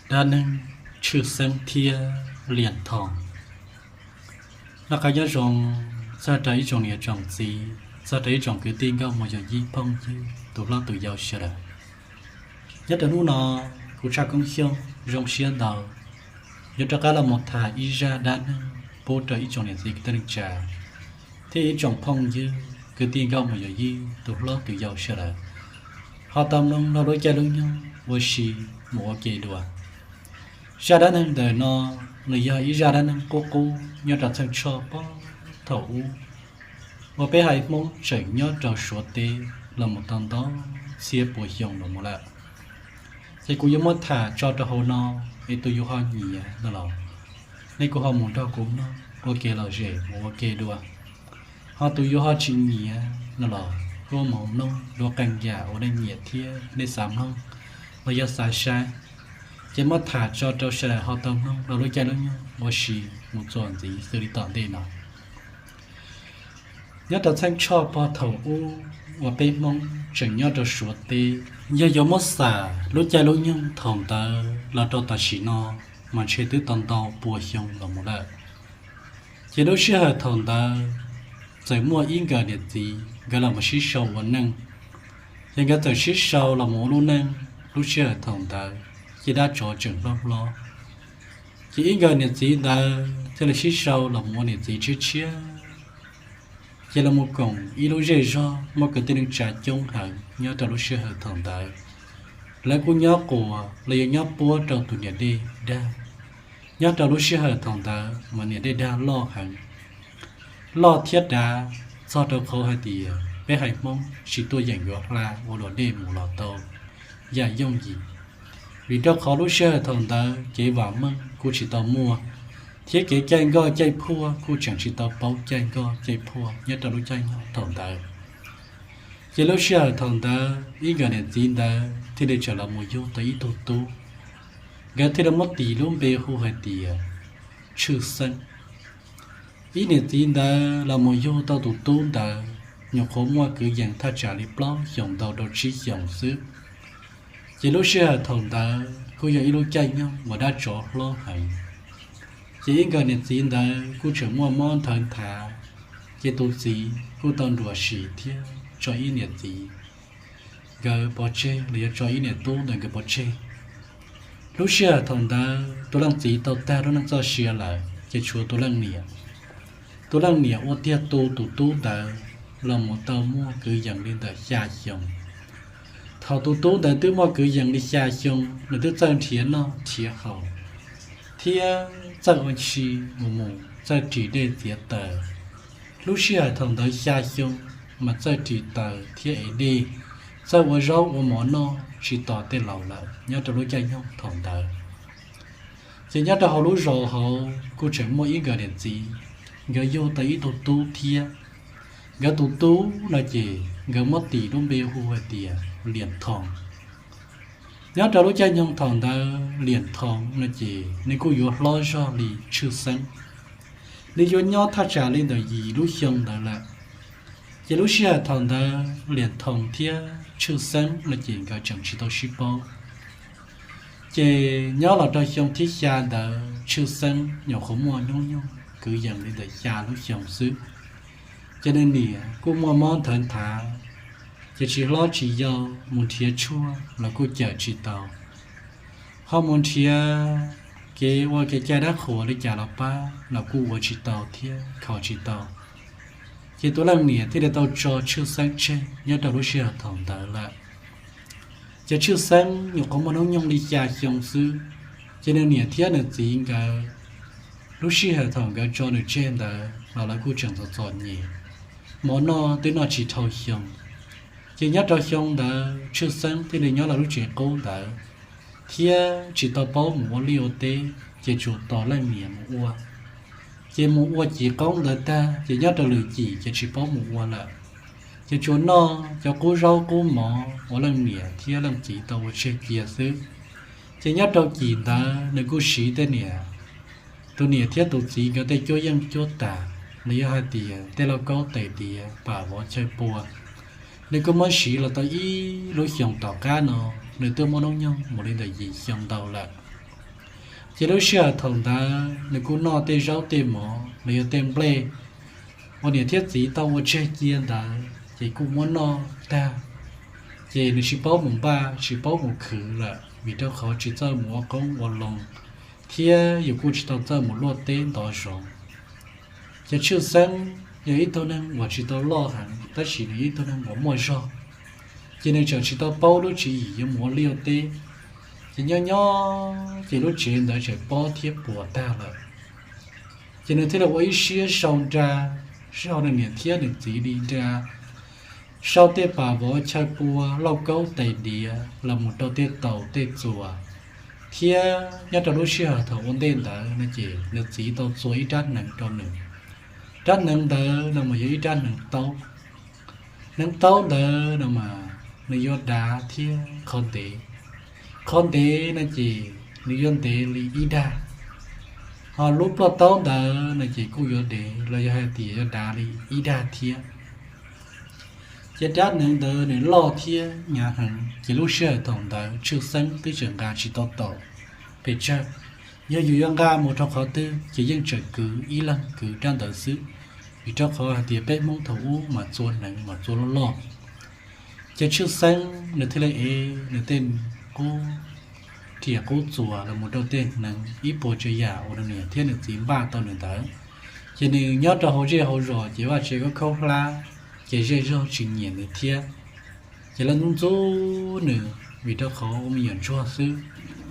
Dab neeg Tshwj Xeeb thiab Liam Thoo. Noj qab nyob zoo txog rau ib tsoom niam tsoom txiv, txog rau ib tsoom kwv tij nkauj muam yawm yij phooj ywg tus hlob tus yau sawv daws. Nyob rau hnub no, kuv Tshaj Koob Xyooj zoo siab ntau yuav rov qab los mus tham ib zaj dab neeg pub rau ib tsoom niam txiv kwv tij neej tsa thiab ib tsoom phooj ywg kwv tij nkauj muam yawm yij tus hlob tus yau sawv daws ho tau mloog laug lub caij lub nyoog ua si mus ua ke dua. Zaj dab neeg ntawm no nws yog ib zaj dab neeg qub qub nyob rau txheej tshoj puag thaum ub uas peb haiv Hmoob tseem nyob rau Suav teb los mus tau ntau txhiab pua xyoo los mus lawm. Ces kuv yuav muab tham tso rau hauv no, es tus yuav ho nyiam no los nej kuj ho mus nrog kuv mloog ua ke lom zem mus ua ke dua. Ho tus yuav ho tsis nyiam no los kuj mus mloog dua qee yam uas nej nyiam thiab nej xav mloog los yog xav saib. Ces muab tham tso rau sawv daws ho tau mloog laug lub caij lub nyoog ua si mus txuas ntxiv xws li tom ntej no. Nyob rau txheej tshoj puag thaum ub uas peb Hmoob tseem nyob rau Suav teb, yog yuav muab xam lub caij lub nyoog thaum ntawd los rau tam sim no mas ntshe twb tau ntau pua xyoo los mus lawm. Ces lub sij hawm thaum ntawd txawm muaj ib nkawd niam txiv nkawd los mus sib sau ua neej. Ces nkawd txawm sib sau los mus ua lub neej, lub sij hawm thaum ntawd ces dab tsov tseem hlob hlob. Ces ib nkawd niam txiv ntawd thiaj li sib sau los mus ua niam txiv tshiab tshiab, ces los mus koom ib lub zej zog muaj kwv tij neej tsa coob heev nyob rau lub sij hawm thaum ntawd. Lawv kuj nyob quas los yog nyob puab rau tus niam dej dag. Nyob rau lub sij hawm thaum ntawd mas niam dej dag loj heev, loj thiab dav, txog rau qhov hais tias peb haiv Hmoob tsis tuaj yeem yuav hla ua luam dej mus los tau yam yooj yim, vim rau qhov lub sij hawm thaum ntawd kev vam meej kuj tsis tau muaj, thiab kev caij nkoj caij phuaj kuj tseem tsis tau paub caij nkoj caij phuaj nyob rau lub caij nyoog thaum ntawd. Ces lub sij hawm thaum ntawd ib nkawd niam txiv ntawd thiaj li tseem los mus yug tau ib tug tub, nkawd thiaj li muab tis lub npe hu hais tias Tshwj Xeeb. Ib niam txiv ntawd los mus yug tau tus tub ntawd nyuam qhuav muaj kwv yees thaj tsam li plaub xyoos ntau rau tsib xyoos xwb. Ces lub sij hawm thaum ntawd kuj yog ib lub caij nyoog uas dab tsov hlob heev. Ces ib nkawd niam txiv ntawd kuj tseem muaj mob nthawv nthav, ces tus txiv kuj tau nruam sim thiab tso ib niam txiv nkawd pov tseg los yog tso ib niam tub ntawm nkawd pov tseg. Lub sij hawm thaum ntawd tus leej txiv tau tag lub neej txoj sia lawm ces tshuav tus leej niam. Tus leej niam ua tiag tu tus tub ntawd los mus tau muaj kwv yees li ntawm xya xyoo. Thaum tus tub ntawd twb muaj kwv yees li xya xyoo, nws twb txawj nrhiav noj nrhiav haus thiab txawj ua si mus mus, txawj ris dej txiav taws. Lub sij hawm thaum ntawd xya xyoo mas txawj ris taws thiab ev dej, txawj ua zaub ua mov noj tsis tos tej laus lawm nyob rau lub caij nyoog thaum ntawd. Ces nyob rau hauv lub zos hauv kuj tseem muaj ib nkawd niam txiv, nkawd yug tau ib tug tub thiab. Nkawd tus tub no ces nkawd muab tis lub npe hu hais tias Liam Thoo. Nyob rau lub caij nyoog thaum ntawd Liam Thoo no ces nws kuj yuav hlob zog li Tshwj Xeeb, nws yuav nyob thaj tsam li ntawm yim lub xyoo ntawd lawm. Ces lub sij hawm thaum ntawd Liam Thoo thiab Tshwj Xeeb no ces nkawd tseem tsis tau sib paub. Ces nyob los rau xyoo thib xya ntawd Tshwj Xeeb nyuam qhuav muaj hnub nyoog kwv yees li ntawm xya lub xyoo xwb. Ces nws niam kuj muaj mob nthawv nthav, ces tsis hlob tsis yau, mus nrhiav tshuaj los kuj cawm tsis tau, ho mus nrhiav kev ua kev cai dab qhuas li cas los pab los kuj ua tsis tau thiab kho tsis tau. Ces tus leej niam thiaj li tau tso Tshwj Xeeb tseg nyob rau lub sij hawm thaum ntawd lawm. Ces Tshwj Xeeb nyuam qhuav muaj hnub nyoog li xya xyoo xwb, ces nws niam thiab nws txiv nkawd, lub sij hawm thaum nkawd tso nws tseg ntawd los lawv kuj tseem txom txom nyem, mov noj twb noj tsis dhau xyoo. Ces nyob rau xyoo ntawd Tshwj Xeeb thiaj li nyob lawv lub tsev qub ntawd, thiab tsis tau paub mus ua liaj ua teb, ces tsuas tos leej niam mus ua. Ces mus ua cim qoob ntawd tag ces nyob rau lwm cim ces tsis paub mus ua lawm, ces tsuas noj cov qub zaub qub mov uas leej niam thiab leej txiv tau ua tseg cia xwb. Ces nyob rau cim ntawd nws kuj siv tej niam, tus niam thiab tus txiv nkawd tej cuab yeej cuab tam, los yog hais tias tej lauj kaub tais diav pam vov chaw pua, nws kuj muab siv los tau ib lub xyoos tom qab no, nws twb muaj hnub nyoog mus li ntawm yim xyoo ntau lawm. Ces lub sij hawm thaum ntawd nws kuj noj tej zaub tej mov los yog tej nplej uas niam thiab txiv tau ua tseg cia ntawd ces kuj muab noj tag, ces nws tsis paub mus npaj tsis paub mus khwv lawm vim rau qhov tsis txawj mus ua qoob ua loo thiab yus kuj tsis tau txawj mus luaj teb ntov zov. Ces Tshwj Xeeb yog ib tug neeg uas tsis tau loj heev tab sis nws yog ib tug neeg uas muaj zog, ces nws tseem tsis tau paub lub tswv yim yuav mus ua liaj teb. Ces nyob nyob ces lub tsev ntawd tseem pob thiab puas tag lawm. Ces nws thiaj li ua ib siab sau nra, sau nws niam thiab nws txiv li nra, sau tej pam vov chaw pua lauj kaub tais diav los mus rau tej taus tej txuas, thiab nyob rau lub sij hawm thaum ua ntej ntawd no ces nws txiv tau txua ib rab hneev rau nws. Rab hneev ntawd no mas yog ib rab hneev taub. Hneev taub ntawd no mas nws yuav dav thiab qhov ntev. Qhov ntev no ces nws yuav ntev li ib dag, ho lub ploj taub ntawd no ces kuj yuav ntev los yog hais tias yuav dav li ib dag thiab. Ces rab hneev ntawd nws loj thiab hnyav heev ces lub sij hawm thaum ntawd Tshwj Xeeb twb tseem nqa tsis tau taus pes tsawg. Yog yus yuav nqa mus rau qhov twg ces yeej tseem kwv ib leeg kwv rab ntawd xwb, vim rau qhov hais tias peb Hmoob thaum ub mas txua hneev mas txua loj loj. Ces Tshwj Xeeb nws thiaj li ev nws tej qub riam qub txuas los mus rau tej hneev ib puas tsav yam uas nws niam thiab nws txiv npaj tau nws ntawd. Ces nws nyob rau hauv zej hauv zos ces vaj tsev khaub khaub hlab, ces zej zog tsis nyiam nws thiab. Ces lawv ntxub ntxub nws vim rau qhov ua me nyuam ntsuag xwb,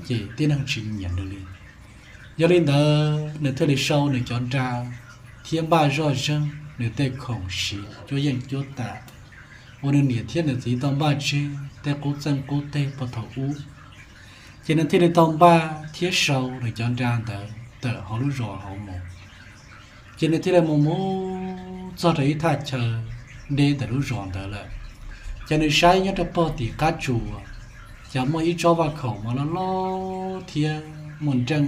ces tib neeg tsis nyiam nws li. Yog li ntawd nws thiaj li sau nws cov nra thiab npaj zoj zeeg nws tej khoom siv cuab yeej cuab tam uas nws niam thiab nws txiv tau npaj tseg tej qub txeej qub teg puag thaum ub. Ces nws thiaj li tau npaj thiab sau nws cov nra ntawd tawm hauv lub zos hauv mus. Ces nws thiaj li mus mus txog rau ib thaj chaw deb ntawm lub zos ntawd lawm. Ces nws saib nyob rau pog tim qab tsuas, ces muaj ib tsob vaj khaum mas loj loj thiab muaj nreej,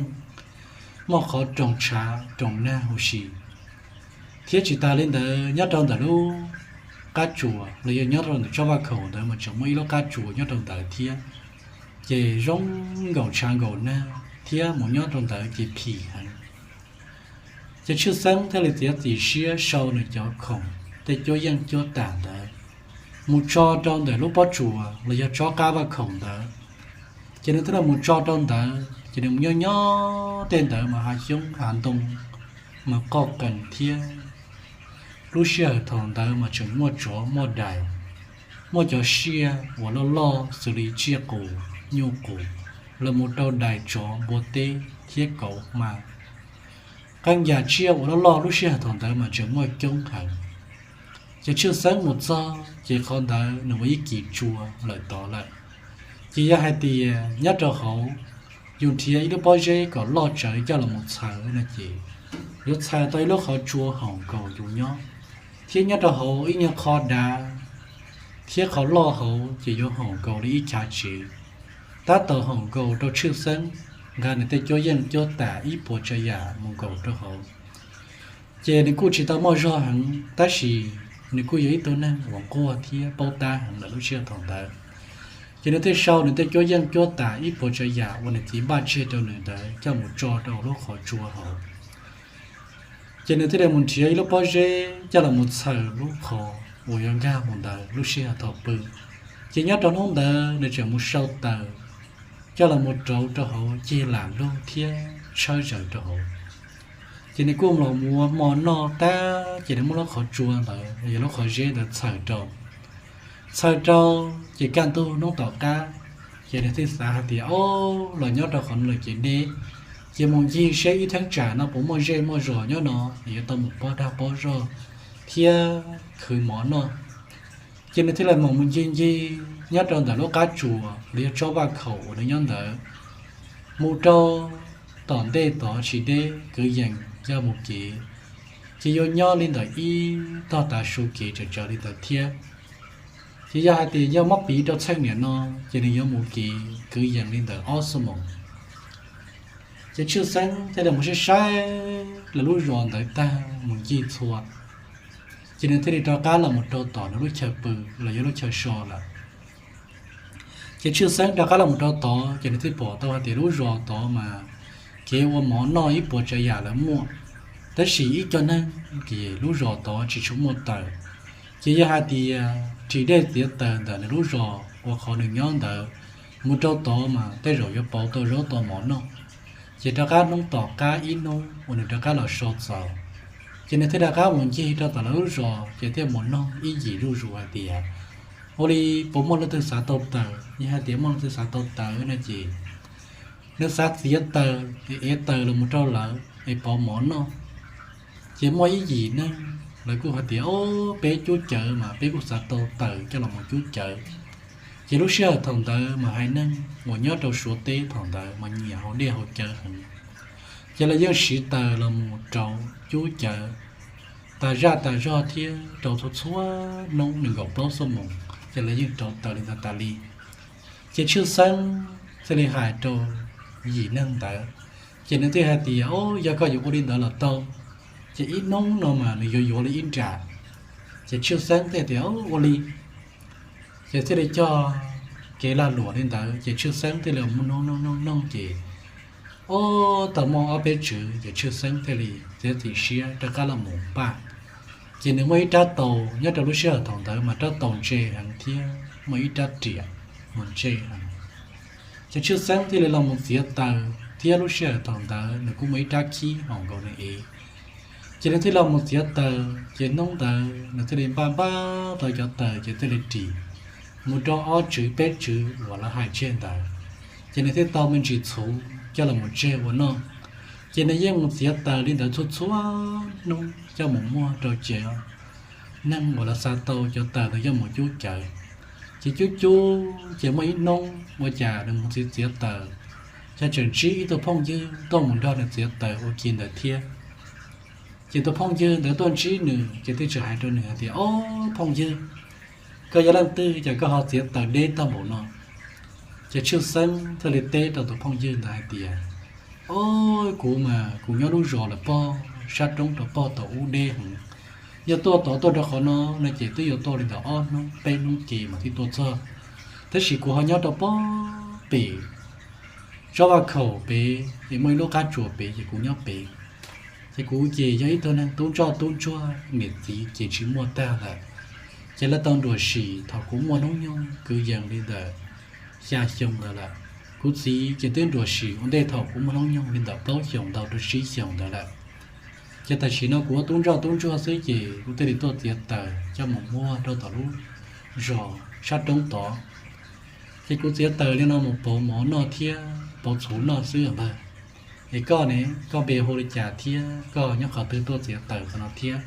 muaj qhov roos tshav roos nag huv si. Thiab tsis tas li ntawd, nyob rau ntawm lub qab tsuas los yog nyob rau ntawm tsob vaj khaum ntawd mas tseem muaj ib lub qab tsuas nyob rau ntawd thiab. Ces zoo nkaum tshav nkaum nag thiab mus nyob rau ntawd ces phim heev. Ces Tshwj Xeeb thiaj li txiav txim siab sau nws cov khoom tej cuab yeej cuab tam ntawd mus tso rau ntawm lub pob tsuas los yog tsob qab vaj khaum ntawd. Ces nws thiaj li mus tso rau ntawd, ces nws mus nyob nyob tej ntawd mas hav xyoob hav ntoo mas qoj qees thiab. Lub sij hawm thaum ntawd mas tseem muaj tsov muaj dais, muaj cov tsiaj uas loj loj xws li tsiaj qus, nyuj qus, los mus rau dais tsov npua teb thiab kauv hma. Qee yam tsiaj uas loj loj lub sij hawm thaum ntawd mas tseem muaj coob heev. Ces Tshwj Xeeb mus txog ces qhov ntawd nws ua ib kis tsua lawm tod lawm. Ces yog hais tias nyob rau hauv yus nrhiav ib lub pob zeb kom loj tsawv coj los mus txhaws no ces yuav txhaws tau ib lub qhov tsua haum nkaus yus nyob, thiab nyob rau hauv ib nyuag qho dav thiab qhov loj hauv ces yuav haum nkaus li ib chav tsev. Tab tom haum nkaus rau Tshwj Xeeb nqa nws tej cuab yeej cuab tam ib puas tsav yam mus nkaus rau hauv. Ces nws kuj tsis tau muaj zog heev tab sis nws kuj yog ib tug neeg uas nquag thiab paub tab heev lawm lub sij hawm thaum ntawd. Ces nws thiaj sau nws tej cuab yeej cuab tam ib puas tsav yam uas nws txiv npaj tseg rau nws ntawd coj mus tso rau lub qhov tsua hauv. Ces nws thiaj li mus nrhiav ib lub pob zeb coj los mus txhaws lub qhov uas yuav nkag mus ntawd lub sij hawm thaum pw. Ces nyob rau hnub ntawd nws tseem mus sau taws coj los mus rauv rau hauv ceg lam lug thiab tshawb zaws rau hauv. Ces nws kuj los mus ua hmo noj tag ces nws muab lub qhov tsua ntawd, yog lub qhov zeb ntawd txhaws rau. Txhaws rau ces kaj ntug hnub tom qab, ces nws thiaj xav hais tias, Au, los nyob rau qhov no lawm ces deb, ces mus ncig seb ib thaj tsam no puas muaj zej muaj zos nyob no, yuav tau mus pab dag pab zog thiab khwv mov noj. Ces nws thiaj li mam mus ncig ncig nyob rau ntawm lub qab tsuas los yog tsob vaj khaum uas nws nyob ntawd, mus rau tom ntej tod tsis deb kwv yees coj mus kev, ces yuav nyob li ntawm ib tog tav su kev tsawv tsawv li ntawd thiab. Ces yog hais tias yog muab piv rau txheej niam no, ces nws yuav mus kev kwv yees li ntawm ob xuab moos. Ces Tshwj Xeeb thiaj li mus saib saib lawv lub zos ntawd tag mus ncig txhua, ces nws thiaj li rov qab los mus rau tom nws lub chaw pw los yog lub chaw so lawm. Ces Tshwj Xeeb rov qab los mus rau tod ces nws thiaj pom tau hais tias lub zos tod mas kev ua mov noj ib puas tsav yam lawv muaj, tab sis ib co neeg ces lub zos tod tsis tshua muaj taws. Ces yog hais tias ris dej txiav taws ntawm nws lub zos uas qhov nws nyob ntawd mus rau tod mas tej zaum yuav pauv tau zaub tau mov noj. Ces rov qab hnub tom qab ib hnub uas nws rov qab los so txaus, ces nws thiaj rov qab mus ncig rau tom lawv lub zos ces thiaj mus noog ib yim zuj zus hais tias, ua li puas muaj leej twg xav tau taws? Yog hais tias muaj leej twg xav tau taws no ces nws xav txiav taws es ev taws los mus rau lawv es pauv mov noj. Ces muaj ib yim neeg lawv kuj hais tias, o, peb cub cawv mas peb kuj xav tau taws coj los mus cub cawv. Ces lub sij hawm thaum ntawd mas haiv neeg uas nyob rau Suav teb thaum ntawd mas nyiam haus dej haus cawv heev. Ces lawv yeej siv taws los mus rauv cub cawv tas zaj tas zog thiab rauv txhua txhua hnub nees nkaum plaub xuab moos, ces lawv yeej rauv taws li ntawd tas li. Ces Tshwj Xeeb thiaj li hais rau yim neeg ntawd, ces nws thiaj hais tias, o, yog koj yuav ua li ntawd los tau, ces ib hnub no mas nws yuav yuav li ib nram. Ces Tshwj Xeeb thiaj tias, o, ua li. Ces thiaj li cog kev lag luam li ntawd ces Tshwj Xeeb thiaj li mus noog noog noog noog ces, o, tau muaj ob peb tswv ces Tshwj Xeeb thiaj li txiav txim siab rov qab los mus npaj. Ces nws muaj ib rab taus, nyob rau lub sij hawm thaum ntawd mas rab taus ntse heev thiab muaj ib rab riam mas ntse heev. Ces Tshwj Xeeb thiaj li los mus txiav taws thiab lub sij hawm thaum ntawd nws kuj muaj ib rab khib hauv nkaus nws ev. Ces nws thiaj los mus txiav taws ces hnub ntawd nws thiaj li npaj npaj tau cov taws ces thiaj li ris mus rau ob tswv peb tswv uas lawv hais tseg ntawd. Ces nws thiaj tau me ntsis txhuv coj los mus tseg ua noj. Ces nws yeej mus txiav taws li ntawd txhua txhua hnub coj mus muag rau cov neeg uas lawv xav tau cov taws ntawd coj mus cub cawv. Ces cub cub ces muaj ib hnub ua cas nws mus txiav txiav taws, ces tseem ntsib ib tug phooj ywg tuaj mus nrog nws txiav taws ua ke ntawd thiab. Ces tus phooj ywg ntawd tuaj ntsib nws ces thiaj tseem hais rau nws hais tias, o, phooj ywg, koj yog leej twg cas koj ho txiav taws deb tag npaum no? Ces Tshwj Xeeb thiaj li teb rau tus phooj ywg ntawd hais tias, o, kuv mas kuv nyob lub zos lawm pog sab roob rau pog tom ub deb heev. Yog tuaj tod tuaj rau qhov no no ces twb yuav tuaj li ntawm ob hnub peb hnub ke mas thiaj tuaj txog, tab sis kuv ho nyob rau pog pem tsob vaj khaum pem es muaj ib lub qab tsuas pem ces kuv nyob pem. Ces kuv ces yog ib tug neeg tub ntsoj tub ntsuag, niam txiv ces tsis muaj tag lawm. Ces lawv tau nruam sim thaum kuv muaj hnub nyoog kwv yees li ntawm xya xyoo ntawd lawm. Kuv txiv ces twb nruam sim ua ntej thaum kuv muaj hnub nyoog li ntawm plaub xyoos ntau rau tsib xyoos ntawd lawm. Ces tam sim no kuv ua tub ntsoj tub ntsuag xwb ces kuv thiaj li tuaj txiav taws coj mus muag rau tom lub zos sab roob tod. Ces kuv txiav taws li no mus pauv mov noj thiab pauv txhuv noj xwb ntag. Es koj ne, koj npe hu li cas thiab koj nyob qhov twg tuaj txiav taws qhov no thiab?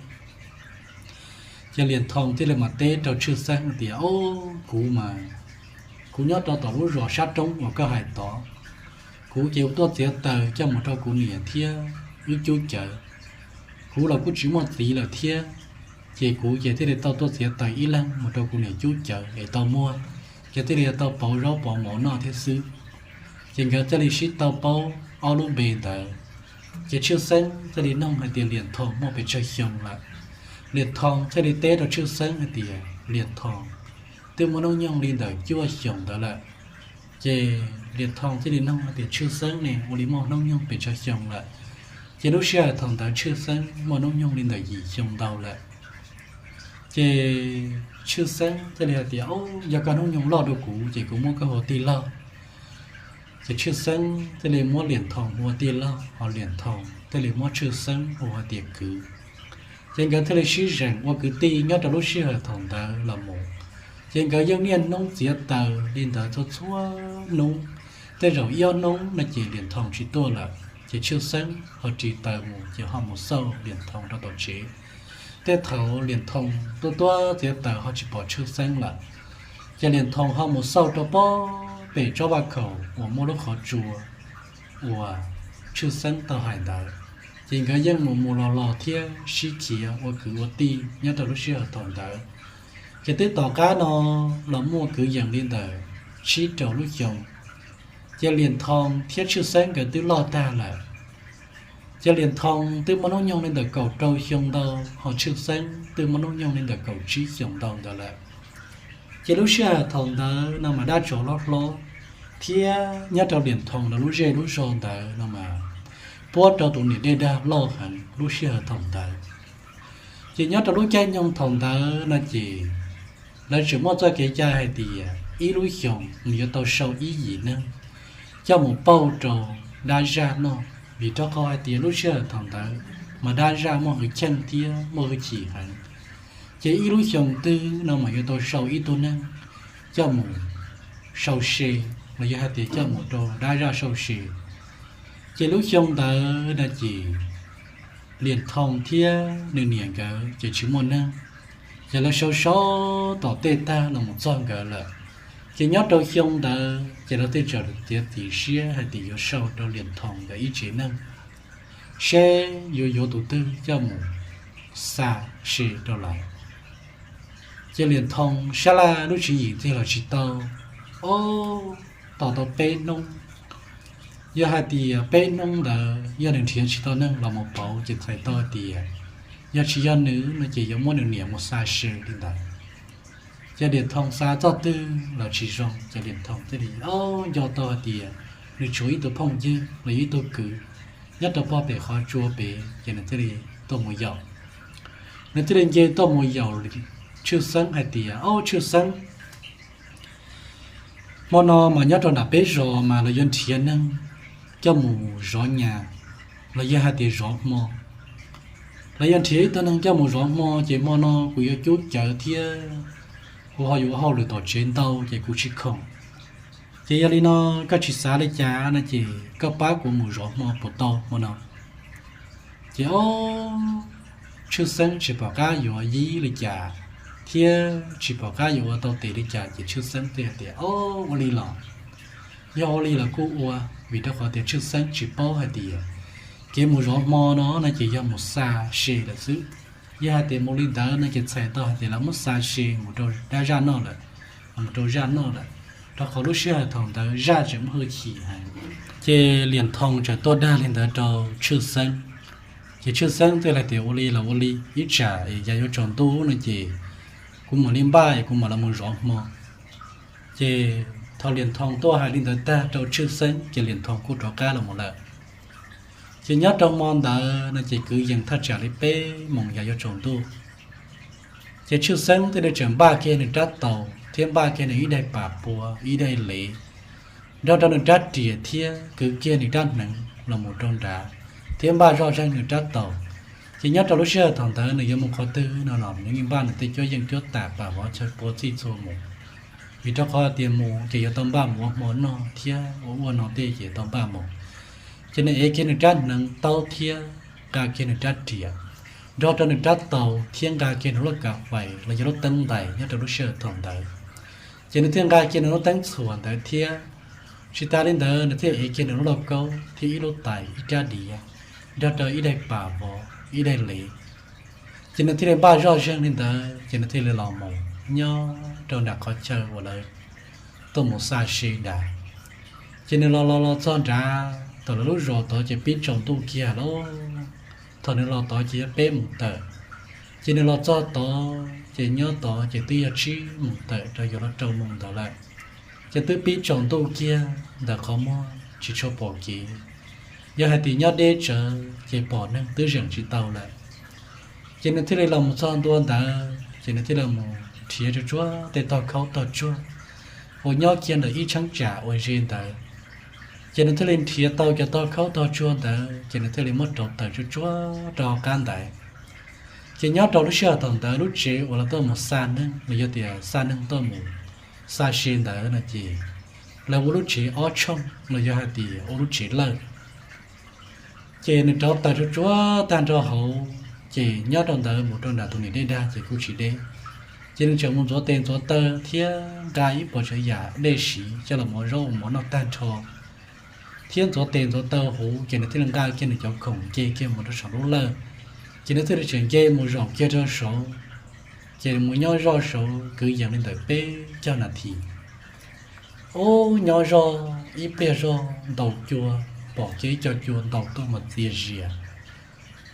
Ces Liam Thoo thiaj li mas teb rau Tshwj Xeeb hais tias, o, kuv mas kuv nyob rau tom lub zos sab roob uas koj hais tod. Kuv ces kuv tuaj txiav taws coj mus rau kuv niam thiab wb cub cawv. Kuv los kuj tsis muaj txiv lawm thiab, ces kuv ces thiaj li tau tuaj txiav taws ib leeg mus rau kuv niam cub cawv es tau muag, ces thiaj li tau pauv zaub pauv mov noj thiab xwb. Ces nkawd thiaj li sib tau paub ob lub npe ntawd. Ces Tshwj Xeeb thiaj li noog hais tias Liam Thoo muaj pes tsawg xyoo lawm. Liam Thoo thiaj li teb rau Tshwj Xeeb hais tias Liam Thoo twb muaj hnub nyoog li ntawm cuaj xyoos ntawd lawm. Ces Liam Thoo thiaj li noog hais tias Tshwj Xeeb ne ua li muaj hnub nyoog pes tsawg xyoo lawm? Ces lub sij hawm thaum ntawd Tshwj Xeeb muaj hnub nyoog li ntawm yim xyoo ntau lawm. Ces Tshwj Xeeb thiaj li hais tias, o, yog koj hnub nyoog loj dua kuv ces kuv muab koj hu ua tij laug. Ces Tshwj Xeeb thiaj li muab Liam Thoo hu ua tij laug, ho Liam Thoo thiaj li muab Tshwj Xeeb hu ua tias kwv. Ces nkawd thiaj li sib zeem ua kwv tij nyob rau lub sij hawm thaum ntawd los mus. Ces nkawd yeej niaj hnub txiav taws li ntawd txhua txhua hnub. Tej zaum ib ob hnub no ces Liam Thoo tsis tuaj lawm ces Tshwj Xeeb ho ris taws mus ces ho mus xauj Liam Thoo rau tom tsev. Tej thaum Liam Thoo tuaj tuaj txiav taws ho tsis pom Tshwj Xeeb lawm, ces Liam Thoo ho mus xauj rau pog pem tsob vaj khaum uas muaj lub qhov tsua uas Tshwj Xeeb tau hais ntawd. Ces nkawd yeej mus mus los los thiab sib khiav ua kwv ua tij nyob rau lub sij hawm thaum ntawd. Ces twb tom qab no los muaj kwv yees li ntawm tsib rau lub xyoo, ces Liam Thoo thiab Tshwj Xeeb nkawd twb loj tag lawm. Ces Liam Thoo twb muaj hnub nyoog li ntawm kaum rau xyoo ntau, ho Tshwj Xeeb twb muaj hnub nyoog li ntawm kaum tsib xyoos ntau ntawd lawm. Ces lub sij hawm thaum ntawd no mas dab tsov loj hlob, thiab nyob rau Liam Thoo lawv lub zej lub zog ntawd no mas puab rau tus niam dej dag loj heev lub sij hawm thaum ntawd. Ces nyob rau lub caij nyoog thaum ntawd no ces lawv tseem muaj txoj kev cai hais tias ib lub xyoos mus yuav tau sau ib yim neeg coj mus pauj rau dab zaj noj, vim rau qhov hais tias lub sij hawm thaum ntawd mas dab zaj muaj hwj chim thiab muaj hwj chim heev. Ces ib lub xyoo twg no mas yuav tau sau ib tug neeg coj mus sau se, los yog hais tias coj mus rau dab zaj sau se. Ces lub xyoo ntawd no ces Liam Thoo thiab nws niam nkawd ces tsis muaj neeg, ces lawv sau sau tom tej tag los mus txog nkawd lawm. Ces nyob rau xyoo ntawd ces lawv thiaj txawm tiav txim siab hais tias yuav sau rau Liam Thoo nkawd ib tsev neeg, seb yuav yuav tus twg coj mus xa se rau lawv. Ces Liam Thoo sab laj lub tswv yim tig los tsis tau, ob, tos tau peb hnub. Yog hais tias peb hnub ntawd yog nws nrhiav tsis tau neeg los mus pauv ces txhais tau hais tias yog tsis yog nws no ces yuav muab nws niam mus xa se li ntawd. Ces Liam Thoo xav txoj twg los tsis zoo, ces Liam Thoo thiaj li, ob, nco tau hais tias nws tshuav ib tug phooj ywg los yog ib tug kwv nyob rau pog pem qhov tsua pem, ces nws thiaj li tuaj mus yaum. Nws thiaj li nce tuaj mus yaum Tshwj Xeeb hais tias, ob, Tshwj Xeeb, hmo no mas nyob rau nram peb zos mas lawv yuav nrhiav neeg coj mus zov nyas, los yog hais tias zov hmo. Lawv yuav nrhiav ib tug neeg coj mus zov hmo, ces hmo no kuv yuav cub cawv thiab kuv ho yuav hauj lwm tom tsev ntau ces kuv tsis khoom. Ces yog li no, koj tsis xav li cas no ces koj pab kuv mus zov hmo puas tau hmo no? Ces ob, Tshwj Xeeb tsis pom qab yuav yib li cas thiab tsis pom qab yuav ua tau tes li cas, ces Tshwj Xeeb thiaj hais tias, ob, ua li los, yog ua li los kuj ua, vim rau qhov tias Tshwj Xeeb tsis paub hais tias kev mus zov hmo no no ces yog mus xa se lawm xwb. Yog hais tias mus li ntawd no ces txhais tau hais tias lawv muab xa se mus rau dab zaj noj lawm, mus rau zaj noj lawm, rau qhov lub sij hawm thaum ntawd zaj tseem muaj hwj chim heev. Ces Liam Thoo txawm tuaj dag li ntawd rau Tshwj Xeeb, ces Tshwj Xeeb thiaj li tias, ua li los ua li, ib tsam yav yuav tsaus ntuj no ces kuv mam li npaj es kuv mam los mus zov hmo. Ces thaum Liam Thoo tuaj hais li ntawd tag rau Tshwj Xeeb ces Liam Thoo kuj rov qab los mus lawm. Ces nyob rau hmo ntawd no ces kwv yees thaj tsam li peb moos yav yuav tsaus ntuj, ces Tshwj Xeeb thiaj li tseem npaj kiag nws rab taus thiab npaj kiag nws ib daim pam pua ib daim lev, nrog rau nws rab riam thiab kwv kiag nws rab hneev los mus rau nrad, thiab npaj zoj zeeg nws rab taus. Ces nyob rau lub sij hawm thaum ntawd nws yuav mus qhov twg no los nws yeej npaj nws tej cuab yeej cuab tam pam vov chaw pua txhij txhua mus, vim rau qhov tias mus ces yuav tau npaj mus ua hmo noj thiab ua ua no tej ces tau npaj mus. Ces nws ev kiag nws rab hneev taub thiab nqa kiag nws rab riam, nrog rau nws rab taus thiab nqa kiag nws lub kav fais los yog lub teeb ntais nyob rau lub sij hawm thaum ntawd. Ces nws thiaj nqa kiag nws lub teeb txhuam ntawd thiab. Tsis tas li ntawd nws thiaj ev kiag nws lub lauj kaub thiab ib lub tais ib rab diav, nrog rau ib daim pam vov ib daim lev. Ces nws thiaj li npaj zoj zeeg li ntawd ces nws thiaj li los mus nyob rau nram qhov chaw uas lawv tuaj mus xa se nrad. Ces nws los los los txog nrad thaum lawv lub zos tod ces pib tsaus ntuj kiag lawm. Thaum nws los tod ces yog peb moos tawm, ces nws los txog tod ces nyob tod ces twb yog tsib moos tawm rau yuav luag rau moos ntawd lawm. Ces twb pib tsaus ntuj kiag ntawm qhov muag tsis tshua pom kev, yog hais tias nyob deb tsawv ces pom neeg twb zeem tsis tau lawm. Ces nws thiaj li los mus txog ntua ntawd ces nws thiaj li mus nrhiav tsuag tsuag tej tog khaub tog tsuag uas nyob kiag ntawm ib cheeb tsam uas ze ntawd. Ces nws thiaj li nrhiav tau cov tog khaub tog tsuag ntawd ces nws thiaj li muab rauv taws tsuag tsuag rau hauv qab ntawd. Ces nyob rau lub sij hawm thaum ntawd lub tsev uas lawv tuaj mus xa neeg los yog tias xa neeg tuaj mus xa se ntawd no ces lawv ua lub tsev ob tshooj los yog hais tias ua lub tsev lawj. Ces nws rauv taws tsuag tsuag tag nrho hauv, ces nyob rau ntawd mus rau nram tus niam dej dag ces kuj tsis deb. Ces nws tseem mus ntxuav tes ntxuav taw thiab nqa ib puas tsav yam dej siv coj los ua zaub ua mov noj tag nrho, thiab ntxuav tes ntxuav taw huv ces nws thiaj li nqa kiag nws cov khoom nce kiag mus rau saum lub lawj. Ces nws thiaj li tseem nce mus zaum kiag rau saud, ces mus nyob zoj saud kwv yees li ntawm peb caug nas this. Ub, nyob zoj ib pliag zog ntaus cua, pom kiag ib co cua ntaus tuaj mas txias zias.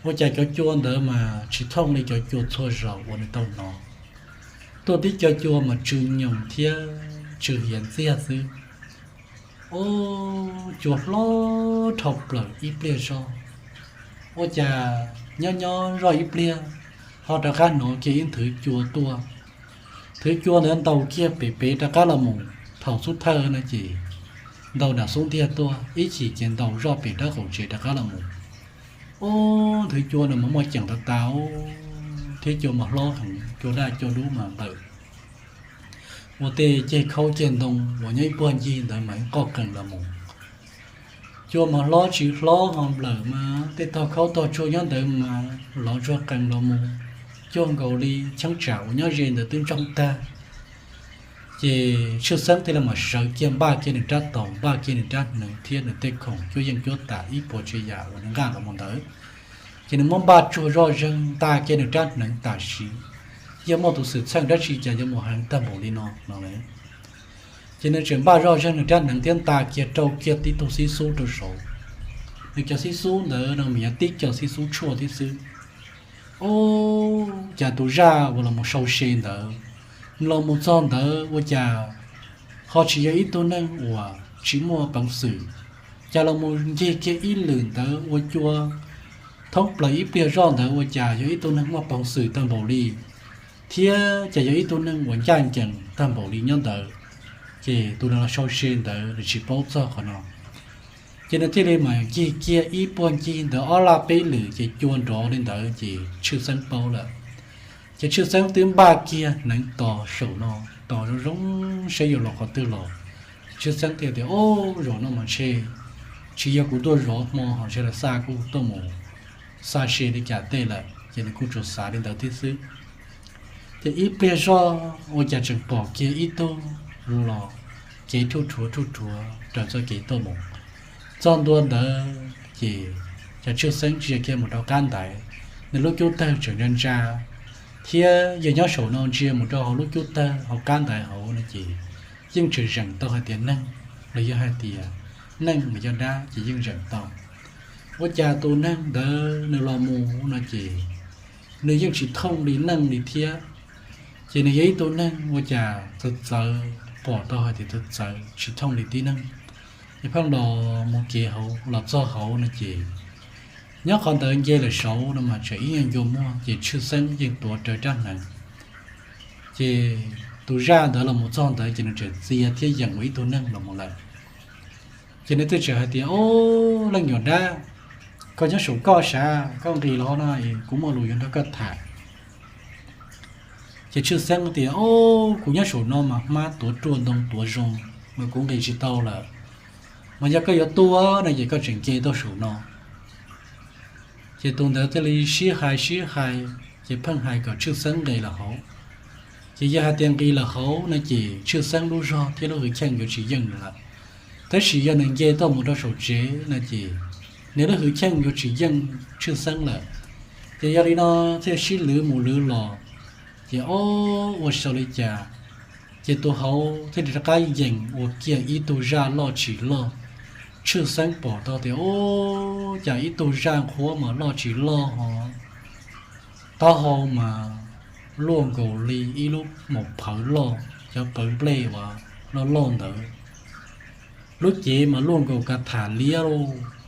Ua cas cov cua ntawd mas tsis thooj li cov cua txhua zaus uas nws tau hnov. Tuaj tib co cua mas tsw nyoos thiab tsw hiav ntxiag xwb. Ub, cua hlob dhau plaws ib pliag zog, Ua cas nyob nyob zoj ib pliag ho rov qab hnov kiag ib nthwv cua tuaj. Nthwv cua ntawd ntaus kiag pem pem rov qab los mus, thaum xub thawj no ces ntaus nram xub ntiag tuaj, ib chim ces ntaus zoj pem rab qaum tsev rov qab los mus. Ub, nthwv cua no mas muaj ceem tas tas thiab cua mas hlob heev, cua daj cua dub mas nplawm ua tej ceg khaub ceg ntoo uas nyob ib puag ncig ntawd mas qoj qees los mus. Cua mas hlob tsis hlob ho nplawm mas tej tog khaub tog tsuag nyob ntawd mas lov tsuag qees los mus, cuag nkaus li cheeb tsam uas nyob ze ntawd twb ntsoog tag. Ces Tshwj Xeeb thiaj li mas sawv kiag npaj kiag nws rab taus, npaj kiag nws rab hneev thiab nws tej khoom cuab yeej cuab tam ib puas tsav yam uas nws nqa los mus ntawd. Ces nws muab npaj tsuag zoj zeeg nta kiag nws rab hneev tam sim, yog muaj tus xwm txheej dab tsi cas yuav mus heev tag npaum li no no. Ces nws tseem npaj zoj zeeg nws rab hneev thiab nta kiag rau kiag tib tug xib xub rau saud. Nws cov xib xub ntawd no mas yog tib co xib xub tshuaj tib xwb. Ub, cas tus zaj uas los mus sau se ntawd, los mus txog ntawd ua cas ho tsis yog ib tug neeg uas tsis muaj peev xwm. Cas los mus ncig kiag ib lwm ntawd ua cua thoob plaws ib pliag zoj ntawd ua cas yog ib tug neeg muaj peev xwm tag npaum li, thiab cas yog ib tug neeg uas ncaj ncees tag npaum li nyob ntawd. Ces tus neeg los sau se ntawd nws tsis paub txog qhov no. Ces nws thiaj li mas ncig kiag ib puag ncig ntawd ob laj peb lwm ces cua nrov li ntawd ces Tshwj Xeeb paub lawm. Ces Tshwj Xeeb twb npaj kiag hneev tos saum no, tos zoo zoo saib yuav los qhov twg los. Tshwj Xeeb thiaj tias, Ub, zaum no mas ntshe tsis yog kuv tuaj zov hmo ho ntshe lawv xa kuv tuaj mus xa se li cas tej lawm. Ces nws kuj tsuas xav li ntawd thiab xwb. Ces ib pliag zoj ua cas tseem pom kiag ib tug los kev rhuj rhuav rhuj rhuav raws txoj kev tuaj mus. Txog ntua ntawd ces cov Tshwj Xeeb ntsia kiag mus rau qab ntaiv, nws lub cub tawg tseem ntsa ntsa, thiab yog nyob saum no ntsia mus rau hauv lub cub tawg hauv qab ntaiv hauv no ces yeej tseem zeem tau hais tias neeg los yog hais tias neeg los yog dab ces yeej zeem tau. Ua cas tus neeg ntawd nws los mus no ces nws yeej tsis thooj li neeg li thiab. Ces nws yog ib tug neeg ua cas txawv txawv, pom tau hais tias txawv txawv tsis thooj li tib neeg. Ces pheej los mus kev hauv los txog hauv no ces nyob qhov ntawd nce lawm saud no mas tseem ib nyuag ncua muag ces Tshwj Xeeb yeej tuav rawv rab hneev. Ces tus zaj ntawd los mus txog ntawd ces nws tseem txia thiab yeem ua ib tug neeg los mus lawm. Ces nws thiaj tseem hais tias, Ob, leej nyuam dab, koj nyob saum koj sav, koj nqis los no es kuv muaj lus yuav nrog koj tham. Ces Tshwj Xeeb tias, Ob, kuv nyob saum no mas hmab tuav ruaj ntoo tuav zoo, mas kuv nqis tsis tau lawm. Mas yog koj yuav tuaj no ces koj tseem nce tuaj saum no. Ces tus ntawd thiaj li sib hais sib hais, ces pheej hais kom Tshwj Xeeb nqis lawm hauv. Ces yog hais tias nqis lawm hauv no ces Tshwj Xeeb lub zog thiab lub hwj chim yuav tsis yeej nws lawm. Tab sis yog nws nce tuaj mus rau saum tsev no ces nws lub hwj chim yuav tsis yeej Tshwj Xeeb lawm. Ces yog li no thiaj sib lwv mus lwv los, ces ob ua xyov li cas, ces tus hauv thiaj li rov qab yeem ua kiag ib tug zaj loj tsis loj. Tshwj Xeeb pom tau tias, Ob, cas ib tug zaj nqhuab mas loj tsis loj ho, taub hau mas luaj nkaus li ib lub maum phawv loj, cov pawv nplej uas loj loj ntawd. Lub cev mas luaj nkaus ka tham liab,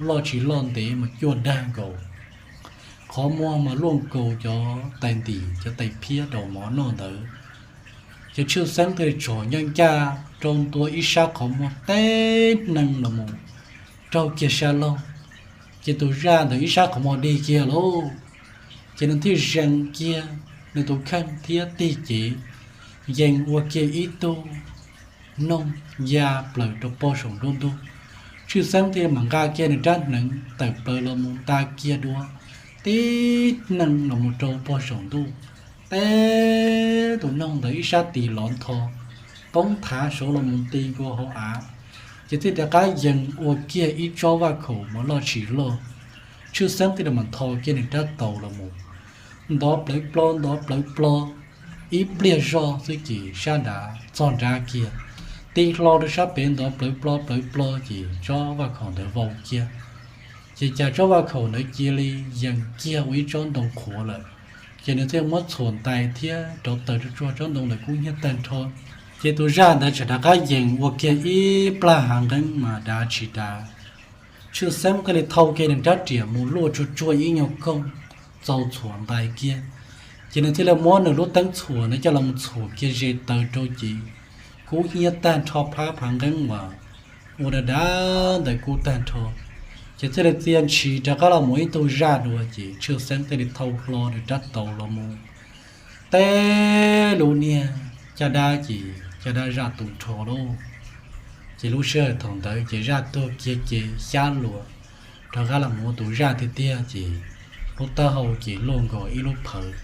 loj tsis loj ntev mas cuaj dag nkaus. Qhov muag mas luaj nkaus cov tais ntim cov tais phiab rau mov noj ntawd. Ces Tshwj Xeeb thiaj tsom ncaj ncaj rau ntua ib sab qhov muag teb neeg los mus raug kiag sab laug. Ces tus zaj ntawd ib sab qhov muag dig kiag lauj. Ces nws thiaj zees kiag nws tus kheej thiab tig cev yees ua kiag ib tug noog ya plaws rau pog saum nruab ntug. Tshwj Xeeb thiaj mam nqa kiag nws rab hneev tawm plaws los mus nta kiag dua tib neeg los mus rau pog saum ntuj. Teb tus noog ntawd ib sab tis lov ntho, poob thav saud los mus ti nkaus hauv av. Ces thiaj rov qab yees ua kiag ib tsob vaj khaum mas loj tsis loj. Tshwj Xeeb thiaj li mam ntho kiag nws rab taus los mus, ntov plawv plo ntov plawv plo. Ib pliag zoj xwb ces sab nrad txog nrad kiag, ti hlo rau sab pem ntov plawv plo plawv plo ces tsob vaj khaum ntawd vau kiag. Ces cas tsob vaj khaum ntawd cia li yees kiag ua ib tsob ntoo qhuav lawm. Ces nws thiaj muab txhuam ntais thiab rauv taws rau tsuag tsob ntoo ntawd kub hnyiab tag nrho. Ces tus zaj ntawd tseem rov qab yees ua kiag ib plag hav nqeeb mas dav tsis dav. Tshwj Xeeb thiaj li thau kiag nws rab riam mus luaj tsuag tsuag ib nyuag koog txaus txhuam ntais kiag, ces nws thiaj li muab nws lub teeb txhuam no coj los mus txhuam kiag ze taws rau ces kub hnyiab tag nrho, phab phav nqeeb uas ua da dav ntawd kub tag nrho, ces thiaj li txia ntshis rov qab los mus ib tug zaj dua, ces Tshwj Xeeb thiaj li thau hlo nws rab taus los mus teb lub niag caj dab, ces caj dab zaj tu nrho lauj. Ces lub sij hawm thaum ntawd ces zaj tuag kiag ces xyab luas rov qab los mus ua tus zaj tiag tiag, ces lub taub hau ces luaj nkaus ib lub phawv.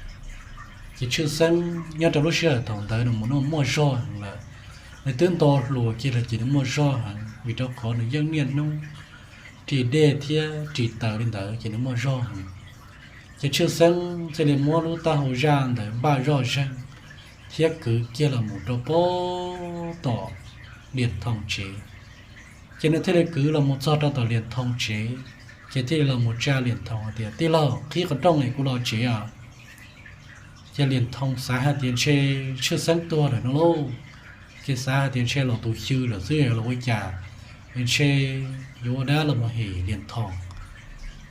Ces Tshwj Xeeb nyob rau lub sij hawm thaum ntawd nws mus noj muaj zog heev lawm, nws twb nto hluas kiag lawm ces nws muaj zog heev vim rau qhov nws yeej niaj hnub ris dej thiab ris taws li ntawd ces nws muaj zog heev. Ces Tshwj Xeeb thiaj li muab lub taub hau zaj ntawd npaj zoj zeeg thiab kwv kiag los mus rau pem tom Liam Thoo tsev. Ces nws thiaj li kwv los mus txog rau tom Liam Thoo tsev, ces thiaj li los mus tsa Liam Thoo hais tias, Tij laug, qhib qhov rooj es kuv los tsev os. Ces Liam Thoo xav hais tias ntshe Tshwj Xeeb tuag lawm no lauj, ces xav hais tias ntshe los tus xyw lawm xwb los ua cas, ntshe yuav ua dab los mus hem Liam Thoo.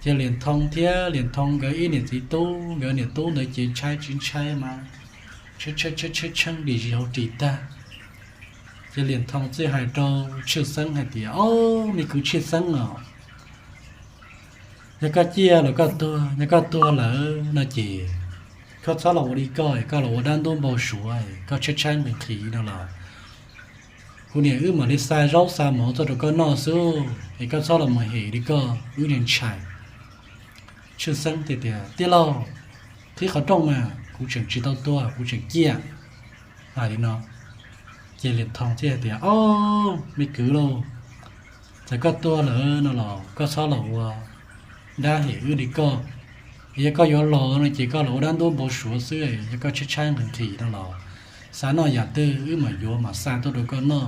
Ces Liam Thoo thiab Liam Thoo nkawd ib niam txiv tub, nkawd niam tub ntawd ces ntshai tsis ntshai mas tsheej tsheej tsheej tsheej dim zis hauv ris tag. Ces Liam Thoo txawm hais rau Tshwj Xeeb hais tias, Ob, me kwv Tshwj Xeeb os, yog koj ciaj los koj tuag, yog koj tuag lawm no ces koj txhob los ua li koj, koj los ua dab ntub npau suav, koj tshaib tshaib nqhis nqhis no los kuv niam wb mam li xa zaub xa mov tuaj rau koj noj xwb, es koj txhob los mus hem li koj, wb ntshai. Tshwj Xeeb tias, Tij laug, qhib qhov rooj mas, kuv tseem tsis tau tuag, kuv tseem ciaj. Hais li no, ces Liam Thoo thiaj hais tias, Ob, me kwv lauj, txawm koj tuag lawm no los koj txhob los ua dab hem wb li koj. Yog koj yuav los no ces koj los ua dab ntub npau suav xwb, yog koj tshaib tshaib nqhis nqhis no los xa noj yam twg wb mam yuav mam xa tuaj rau koj noj,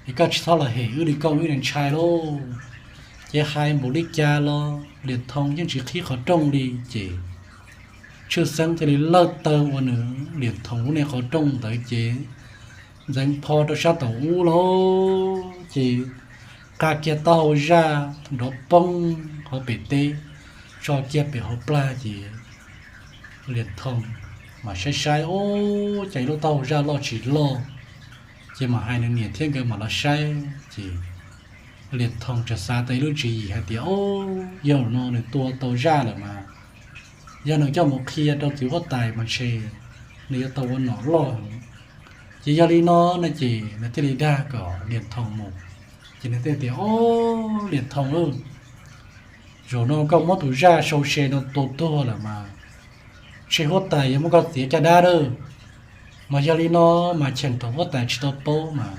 es koj tsis txhob los hem wb li koj, wb ntshai lauj. Ces hais npaum li cas los Liam Thoo yeej tsis qhib qhov rooj li ces Tshwj Xeeb thiaj li lawj taw ua nws Liam Thoo lub niag qhov rooj ntawd ces ntxeev pho rau sab tom ub lauj, ces qa kiag taub hau zaj nrov poob hauv pem teb, tso kiag pem hauv plag ces Liam Thoo mas saib saib, Ub, cas ib lub taub hau zaj loj tsis loj, ces mam hais nws niam thiab nkawd mam los saib. Ces Liam Thoo txawm xav tau ib lub tswv yim hais tias, Ub, yog no nws tua tau zaj lawm mas, yog nws coj mus qhia rau txiv huab tais mas ntshe nws yuav tau ua nom loj heev. Ces yog li no no ces nws thiaj li dag kom Liam Thoo mus. Ces nws thiaj tias, Ob, Liam Thoo lauj, zaum no koj muab tus zaj sau se no tua tuag lawm mas ntshe huab tais yuav muab koj txiav caj dab lawm. Mas yog li no mas cheem thaum huab tais tsis tau paub mas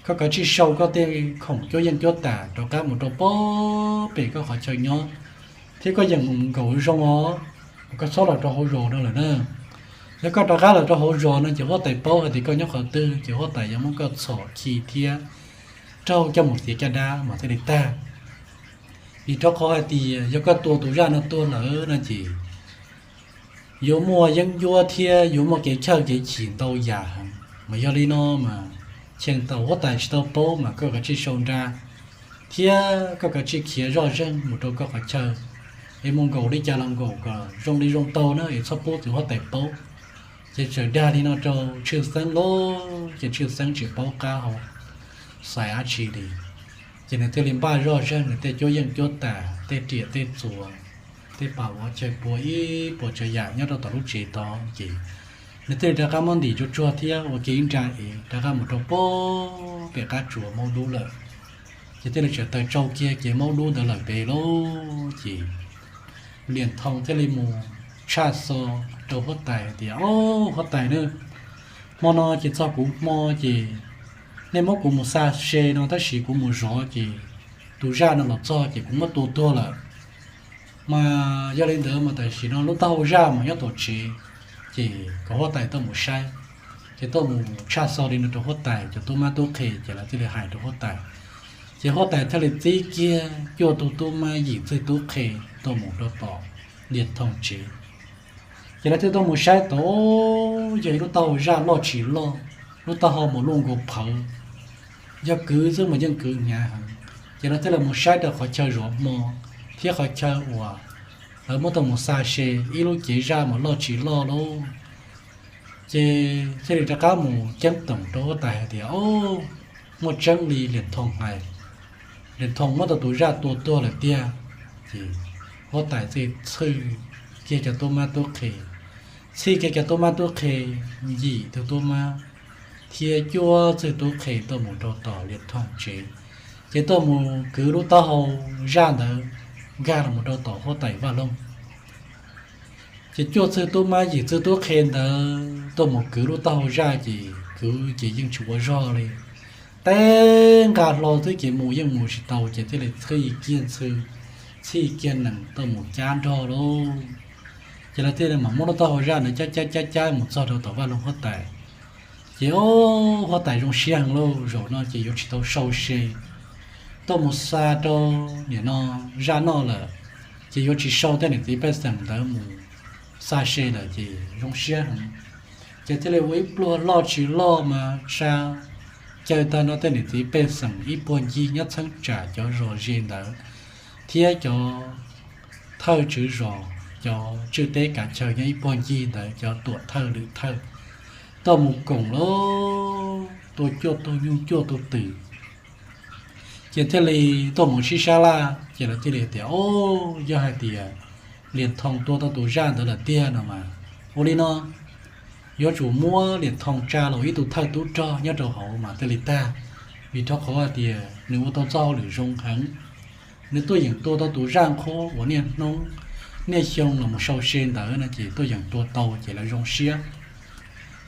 koj kav tsij sau koj tej khoom cuab yeej cuab tam rov qab mus rau pem koj qhov chaw nyob, thiab koj yeem mus nkaum zoo os, koj txhob los rau hauv zos no lawm na. Yog koj rov qab los rau hauv zos no ces huab tais paub hais tias koj nyob qhov twg ces huab tais yuav muab koj txhom khi thiab raug coj mus txiav caj dab mas thiaj li tag. Vim rau qhov hais tias yog koj tua tus zaj no tuag lawm no ces yuav muaj yeeb ncuab thiab yuav muaj kev chawj kev chim ntau yam heev. Mas yog li no mas cheem thaum huab tais tsis tau paub mas koj kav tsij sau nra thiab koj kav tsij khiav zoj zeeg mus rau koj qhov chaw, es mus nkaum li cas los nkaum kom zoo li zoo tau na, es txhob pub txiv huab tais paub. Ces txawm dag li no rau Tshwj Xeeb lauj, ces Tshwj Xeeb tsis paub qab hau xaiv dab tsi li. Ces nws thiaj li npaj zoj zeeg nws tej cuab yeej cuab tam, tej riam tej txuas, tej pam vov chaw pua ib puas tsav yam nyob rau tom lub tsev tod, ces nws thiaj li rov qab muab ntim tsuag tsuag thiab ua kiag ib nra es rov qab mus rau pem qab tsuas maub dub lawm. Ces thiaj li tseem taws tsau kiag ces maub dub ntawd lawm pem lauj. Ces Liam Thoo thiaj li mus tshaj xo rau huab tais hais tias, Ob, huab tais na, hmo no ces txog kuv hmo ces nej muab kuv mus xa se no tab sis kuv mus zov ces tus zaj no los txog ces kuv muab tua tuag lawm. Mas yog li ntawd mas tam sim no lub taub hau zaj mas nyob tom tsev, ces kom huab tais tuaj mus saib. Ces tuaj mus tshaj xo li no rau huab tais, cov tub mab tub qhe ces lawv thiaj li hais rau huab tais. Ces huab tais thiaj li txib kiag cuaj tug tub mab yim txwg tub qhe tuaj mus rau tom Liam Thoo tsev. Ces lawv thiaj tuaj mus saib tod, yog ib lub taub hau zaj loj tsis loj, lub taub hau mas luaj nkaus phawv, yog kwv xwb mas yeej kwv hnyav heev. Ces lawv thiaj li mus saib rau qhov chaw zov hmo thiab qhov chaw uas lawv muab tau mus xa se ib lub cev zaj mas loj tsis loj lauj. Ces thiaj li rov qab mus ceeb toom rau huab tais hais tias, Ob, muaj tseeb li Liam Thoo hais, Liam Thoo muab tau tus zaj tua tuag lawm tiag. Ces huab tais txhij txhij kiag cov tub mab tub qhe, txhij kiag cov tub mab tub qhe, yim tug tub mab thiab cuaj txwg tub qhe tuaj mus rau tom Liam Thoo tsev, ces tuaj mus kwv lub taub hau zaj ntawd nkag los rau tom huab tais Vaj Loog. Ces cuaj txwg tub mab yim txwg tub qhe ntawd tuaj mus kwv lub taub hau zaj ces kwv ces yeej tsis ua zog li, teb nqa hlo xwb ces mus yeej mus tsis tau ces thiaj li txhij kiag ntxhw, txhij kiag nees tuaj mus cab nrog lauj. Ces lawv thiaj li mam muab lub taub hau zaj ntawd cab cab cab cab mus txog rau tom Vaj Loog huab tais. Ces ob, huab tais zoo siab heev lauj, zaum no ces yuav tsis tau sau se tuaj mus xa rau niam no zaj noj lawm, ces yuav tsis sau tej niam txiv pej xeem ntawd mus xa se lawm ces zoo siab heev. Ces thiaj li ua ib pluag loj tsis loj mas tsa caw tag nrho tej niam txiv pej xeem ib puag ncig nyob txheeb tsam cov zos ze ntawd thiab cov thawj tswv zos, cov tswj teb kav chaw nyob ib puag ncig ntawd cov tuam thawj lwm thawj tuaj mus koom lauj, tua cuaj tug nyuj cuaj tug twm. Ces thiaj li tuaj mus sib sab laj ces lawv thiaj li tias, Ob, yog hais tias Liam Thoo tua tau tus zaj ntawd lawm tiag no mas, ua li no yuav tsum muab Liam Thoo tsa los ib tug thawj tub rog nyob rau hauv mas thiaj li tag, vim rau qhov hais tias nws ua tau txoj hauj lwm zoo heev. Nws tuaj yeem tua tau tus zaj nqhuab uas niaj hnub niaj xyoo los mus sau se ntawd no ces tuaj yeem tua tau ces lawv zoo siab.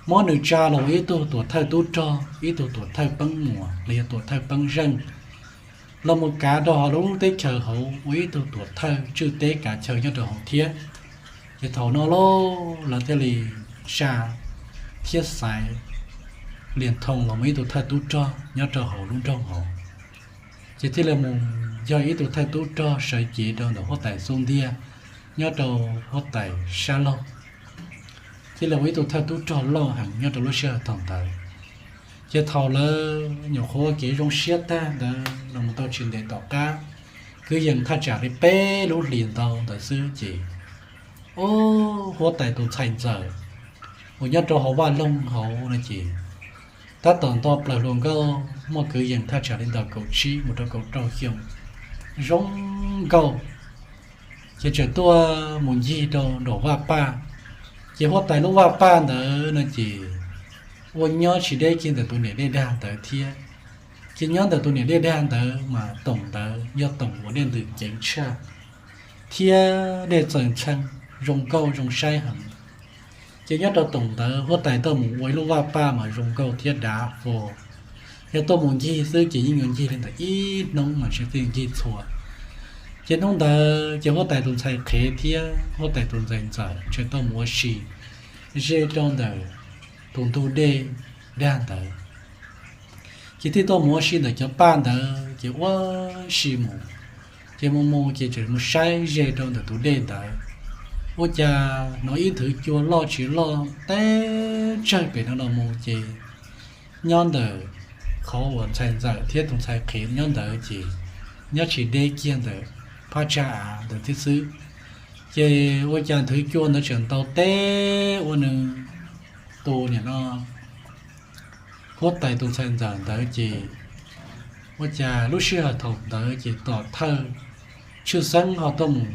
Muab nws tsa los ua ib tug tuam thawj tub rog, ib tug tuam thawj peeb muas los yog tuam thawj peeb zeej, los mus kav rau hauv lub teb chaws hauv ua ib tug tuam thawj tswj teb kav chaw nyob rau hauv thiab. Ces thaum no lauj lawv thiaj li saj thiab xaiv Liam Thoo los mus ib tug thawj tub rog nyob rau hauv lub nroog hauv. Ces thiaj li mus yog ib tug thawj tub rog sawv cev rau ntawm huab tais xub ntiag nyob rau huab tais sab laug, thiaj li ua ib tug thawj tub rog loj heev nyob rau lub sij hawm thaum ntawd. Ces thaum lawv nyuam qhuav ua kev zoo siab tag ntawd los mus tau tsis ntev tom qab, kwv yees thaj tsam li peb lub hlis ntau ntawd xwb ces, ob, huab tais tus ntxhais ntxawm uas nyob rau hauv vaj loog hauv no ces tab tom nto plaws hluas nkauj muaj kwv yees thaj tsam li ntawm kaum tsib mus rau kaum rau xyoo, zoo nkauj, ces tseem tuaj mus ncig rau nraum vaj paj. Ces huab tais lub vaj paj ntawd no ces ua nyob tsis deb kiag ntawm tus niam dej dag ntawd thiab. Ces nyob ntawm tus niam dej dag ntawd mas toom ntawd yog toom uas dej ntws ceev tshaj thiab dej txaws ntxheev, zoo nkauj zoo saib heev. Ces nyob rau toom ntawd huab tais tuaj mus ua ib lub vaj paj mas zoo nkauj thiab dav fo. Yog tuaj mus ncig xwb ces yeej yuav ncig li ntawm ib hnub mas tsis txij ncig txhua. Ces hnub ntawd ces huab tais tus ntxhais qhev thiab huab tais tus ntxhais ntxawm tseem tuaj mus ua si ze rau ntawm tus ntug dej dag ntawd. Ces thiaj tuaj mus ua si ntawm cov paj ntawd ces ua si mus, ces mus mus ces tseem mus saib ze rau ntawm tus dej ntawd. Ua cas hnov ib nthwv cua loj tsis loj teb tsawg pem no los mus ces nyob ntawm qhov uas ntxhais ntxawm thiab tus ntxhais qhev nyob ntawd ces nyob tsis deb kiag ntawm phab tsag av ntawd thiab xwb. Ces ua cas nthwv cua ntawd tseem ntaus teb ua nws tus niam no huab tais tus ntxhais ntxawm ntawd ces ua cas lub sij hawm thaum ntawd ces tom thawj Tshwj Xeeb ho tuaj mus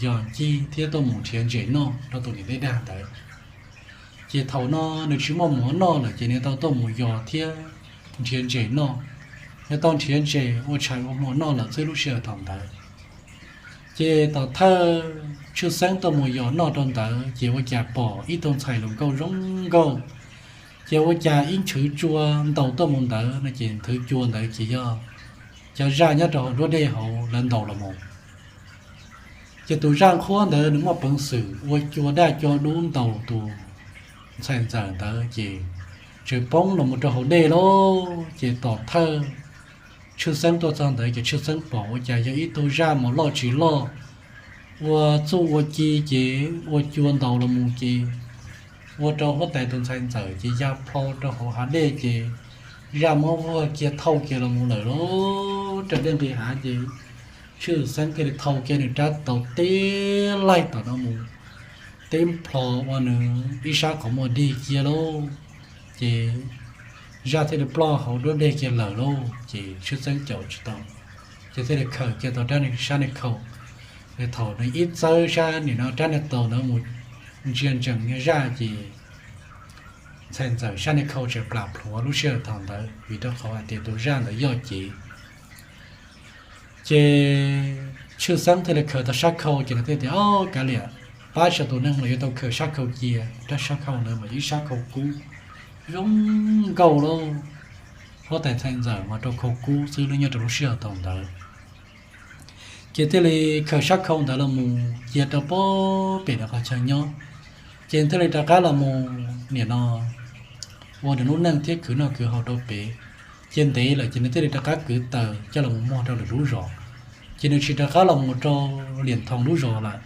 yos ncig thiab tuaj mus nrhiav ntses noj rau tus niam dej dag ntawd. Ces thaum no nws tsis muaj mov noj lawm ces nws tau tuaj mus yos thiab nrhiav ntses noj. Nws tau nrhiav ntses ua tshais ua hmo noj lawm xwb lub sij hawm thaum ntawd. Ces tom thawj Tshwj Xeeb tuaj mus yos noj rau ntawd ces ua cas pom ib tug ntxhais hluas nkauj zoo nkauj. Ces ua cas ib nthwv cua ntaus tuaj mus ntawd no ces nthwv cua ntawd ces yog cov zaj nyob rau hauv nruab dej hauv lawv ntaus los mus. Ces tus zaj nqhuab ntawd nws muaj peev xwm ua cua daj cua dub ntaus tus ntxhais ntxawm ntawd ces tseem poob los mus rau hauv dej lauj. Ces tom thawj Tshwj Xeeb tuaj txog ntawd ces Tshwj Xeeb pom ua cas yog ib tug zaj mos loj tsis loj, ua txuj ua ci ces ua cua ntaus los mus ces ua rau huab tais tus ntxhais ntxawm ces ya plho rau hauv hav dej ces zaj muab vuag kiag thauj kiag los mus lawm lauj. rau dej nqis hav ces Tshwj Xeeb thiaj li thau kiag nws rab taus tib laig tom no mus, tib plho ua nws ib sab qhov muag dig kiag lauj. Ces zaj thiaj li ploj hauv duab deg kiag lawm lauj, ces Tshwj Xeeb caum tsis tau, ces thiaj li khaws kiag tau rab sab niag khau. Thaum nws ib txawb sab nim no rab niag taus ntawd mus ntsia ntsees niag zaj ces ntxhais ntxawm sab niag khau tseem plam plhuav lub sij hawm thaum ntawd vim rau qhov hais tias tus zaj ntawd yoj cev. Ces Tshwj Xeeb thiaj li khaws tau sab khau ces nws thiaj tias, Ob, kav liam, pab tsis tau tus neeg los yuav tau khaws sab khau cia. Rab sab khau ntawd mas yog ib sab khau kub zoo nkauj lauj. Huab tais ntxhais ntxawm mas rau khau kub xwb nyob rau lub sij hawm thaum ntawd. Ces thiaj li khaws sab khau ntawd los mus cia rau pem nws qhov chaw nyob. Ces thiaj li rov qab los mus nim no ua nws lub neej thiab khwv noj khwv haus rau pem. Ces ntev lawm ces nws thiaj li rov qab kwv taws coj los mus muag rau lwm lub zos. Ces nws tsis rov qab los mus rau Liam Thoom lub zos lawm,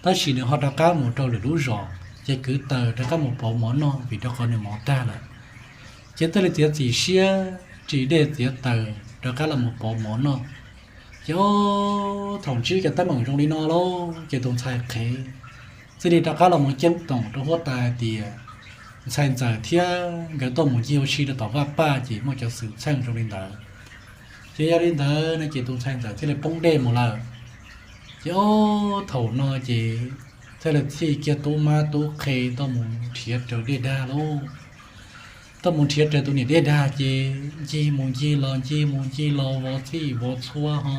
tab sis nws ho rov qab mus rau lwm lub zos ces kwv taws rov qab mus pauv mov noj vim rau qhov nws mov tag lawm. Ces thiaj li txiav txim siab ris dej txiav taws rov qab los mus pauv mov noj. Ces ob, thaum ntsib cov teeb meem zoo li no lauj, ces tus ntxhais qhev thiaj li rov qab los mus ceeb toom rau huab tais hais tias ntxhais ntxawm thiab nkawd tuaj mus ncig ua si rau tom vaj paj ces muaj cov xwm txheej zoo li ntawd. Ces yog li ntawd no ces tus ntxhais ntxawm thiaj li poob dej mus lawm. Ces ob, thaum no ces thiaj li txhij kiag tub mab tub qhe tuaj mus nrhiav raws dej dag lauj. Tuaj mus nrhiav raws tus niam dej dag ces ncig mus ncig los ncig mus ncig los vov txhij vov txhua ho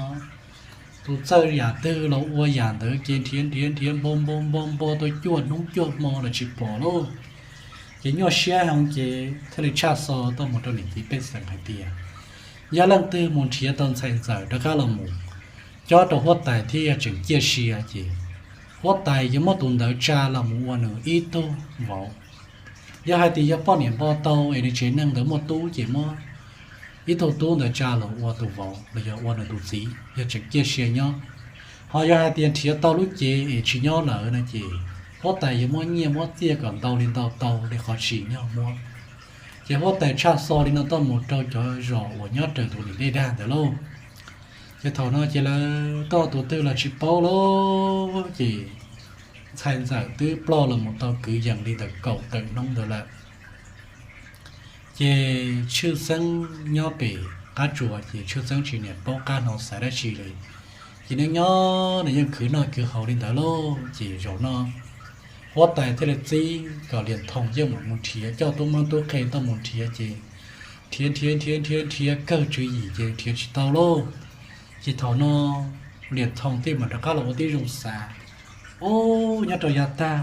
tus txawj yam twg los ua yam ntawd ces nrhiav nrhiav nrhiav npo npo npo npo tau cuaj hnub cuaj hmo los tsis pom lauj. Ces nyuaj siab heev ces thiaj li tshaj xo tuaj mus rau niam txiv pej xeem hais tias yog leej twg mus nrhiav tau ntxhais ntxawm rov qab los mus cob rau huab tais thiab yog tseem ciaj sia ces huab tais yuav muab tus ntawd tsa los mus ua nws ib tug vauv. Yog hais tias yog poj niam npo tau es nws tsev neeg ntawd muaj tub ces muab ib tug tub ntawd tsa los ua tus vauv los yog ua nws tus txiv yog tseem ciaj sia nyob. Ho yog hais tias nrhiav tau lub cev es tsis nyob lawm no ces huab tais yuav muab nyiaj muab txiaj kom ntau li ntau tau li qhov tsis nyob muab. Ces huab tais tshaj xo li no tuaj mus rau cov zos uas nyob raws tus niam dej dag ntawd lauj. Ces thaum no ces lawv tuaj tus twg los tsis paub lauj, ces ntxhais ntxawm twb ploj los mus tau kwv yees li ntawm kaum tawm hnub ntawd lawm. Ces Tshwj Xeeb nyob pem qab tsuas ces Tshwj Xeeb tsis niam paub qab hno xav dab tsi li. Ces nws nyob nws yeej khwv noj khwv haus li ntawd lauj. Ces zaum no huab tais thiaj li txib kom Liam Thoom yeej mam mus nrhiav, coj tub mab tub qhe tuaj mus nrhiav ces nrhiav nrhiav nrhiav nrhiav nrhiav kawg tswv yim ces nrhiav tsis tau lauj. Ces thaum no Liam Thoom thiaj mam rov qab los ua tib zoo xav, Ub, nyob rau yav tag